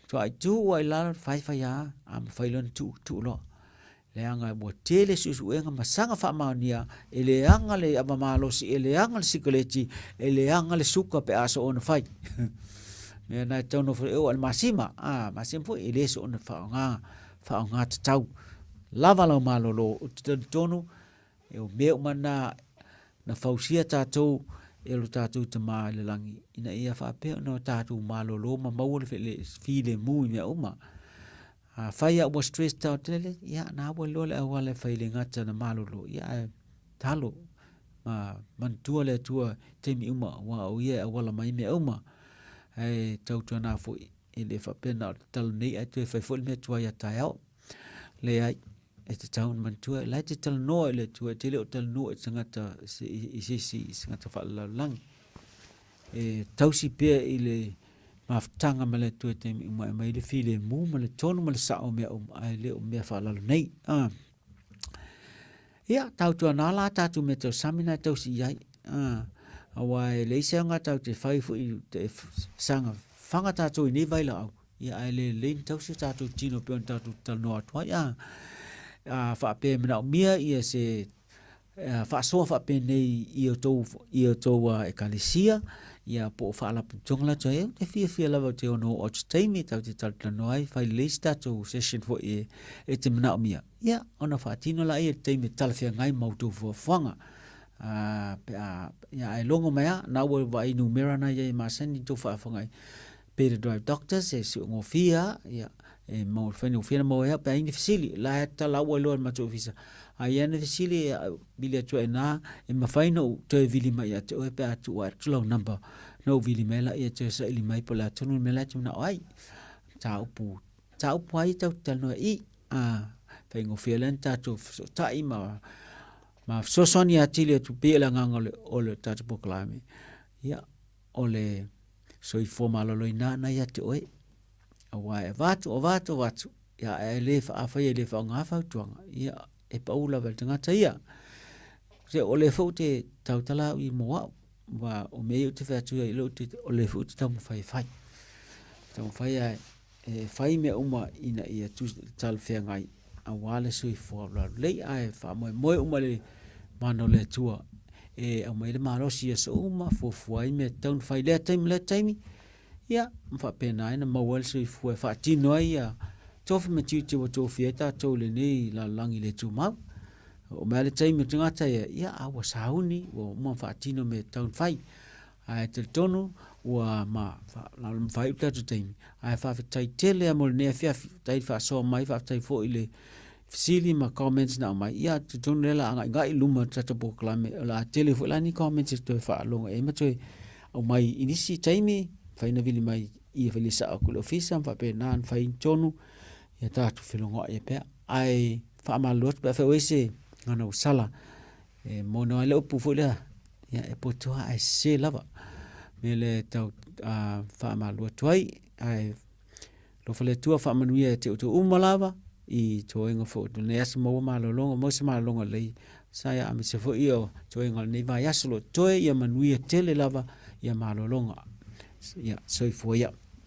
Matua tuu lava i lalo, fai fai lava, a mafai loa ona tuu, tuu loa. Leaga ua tele suesuega ma saga faamaonia, e leaga le ava malosi, e leaga le sikaleti, e leaga le suka pe a soona fai. Mea na e tatau ona e oo i le masima, a masima foi e le soona faaaoga, faaaoga tatau. Lava lau malolo, ou te talitonu e o mea uma na na fausia tatou e lo tatou Tama i le lagi, ina ia faapea ona tatou malolo ma maua le filemu i mea uma. Afai lava ua stress tau tele, ia na ua iloa le auala e fai le gata na malolo, ia ae talo ma manatua le Atua i taimi uma, aua o ia e auala mai mea uma. Ae tautuana foi, e le faapea na o le tatalo nei ae toe fai foi le mea tuai ia taeao. Leai, e tatau ona manatua, la e te talanoa i le Atua, e te le o talanoa i tagata i se isi tagata faalelalolagi. E tausi pea i le mafutaga ma le Atua i taimi uma e aumai le filemu ma le tonu ma le sao o mea uma, ae le o mea faalalo nei. Ah. Ia, tautuana la tatou mea tausami na e tausi i ai. Ah. Aua e leai se aoga tatou te fai foi te saga faga tatou i nei vailaau, ia ae le lelei ona tausi o tatou tino pei ona tatou talanoa atu ai. Ah. A faapea e manaomia ia se faasoa faapenei i outou i outou ekalesia ia po o faalapotopotoga la atu ai, ou te fiafia lava ou te ono oo atu taimi tatou te talatalanoa ai, fai lelei se tatou session foi e, e te manaomia, ia ona faatino laia i le taimi e talafeagai ma outou fuafuaga. Pe a, ia ae logo mai lava, na ua vaai numera na i ai e masani tou faafofoga ai. Better Drive Doctors e siogofie lava, ia, e mau faigofie ona maua ai pe a i ai ni fesili. La e tatala ua iloa e le matou ofisa. A i ai ni fesili, e vili atu ai i ina, e mafai ona ou toe vili mai ia te oe pe a tuu atu lau number, ona ou vili mai lea toe saili mai po o le a tonu le mea la e te manao ai. Mataupu, mataupu lava ia tatou te talanoa ai i, a, faigofie lea ona tatou fesootai ma ma fesoasoani atili atu pei o le agaga o le, o le tatou polokalame. Ia, o le soifua maloloina na ia te oe. Aua e avatu, avatu, avatu. Ia ae le afai e le faaaoga fautuaga, ia e pau lava i le tagata ia. Se o le foi ou te tautala au i mo au, aua o mea ia ou te fai atu ai i lou o le foi ou te taumafai e fai. Taumafai e fai mea uma ina ia talafeagai aua le soifua laulelei, ae faamoemoe uma i le mana o le Atua e aumai le malosi i aso uma, fuafua ai mea e tatau ona fai i lea taimi ma lea taimi, ia ma faapena ai ona maua ai le soifua e faatino ai ia tofi ma tiute ua tofia ai tatou i lenei lalolagi le tumau. Oo mai lava le taimi o le tagata ia, ia a ua sauni, ua uma ona faatino mea e tatau ona fai. Ae talitonu ua ma faaiu le tatou taimi, ae faafetai tele lava mo lenei afiafi. Faafetai le faasoa mai, faafetai foi i le fesili ma comments na aumai. Ia talitonu lea o le a agaigai i luma o le tatou polokalame, o le a tele foi la ni comments e toe faalogo i ai ma toe aumai i nisi taimi, mafai ona vili mai ia vili sao atu i le ofisa ma faapena ona fai tonu ia tatou felogoai ai pea. Ae faamalulu atu pe afai o i ai se gagana ua sala, e monoa ai le upu foi lea, ia e poto lava ae sese lava. O le mea lea e tau faamalulu atu ai, ae alofa le Atua faamanuia ia te outou uma lava i toega foi o lenei aso, maua malologa, maua se malologa lelei sa ia aemaise foi o toega o lenei vaiaso o lo o totoe, ia manuia tele lava ia malologa. Ia soifua ia.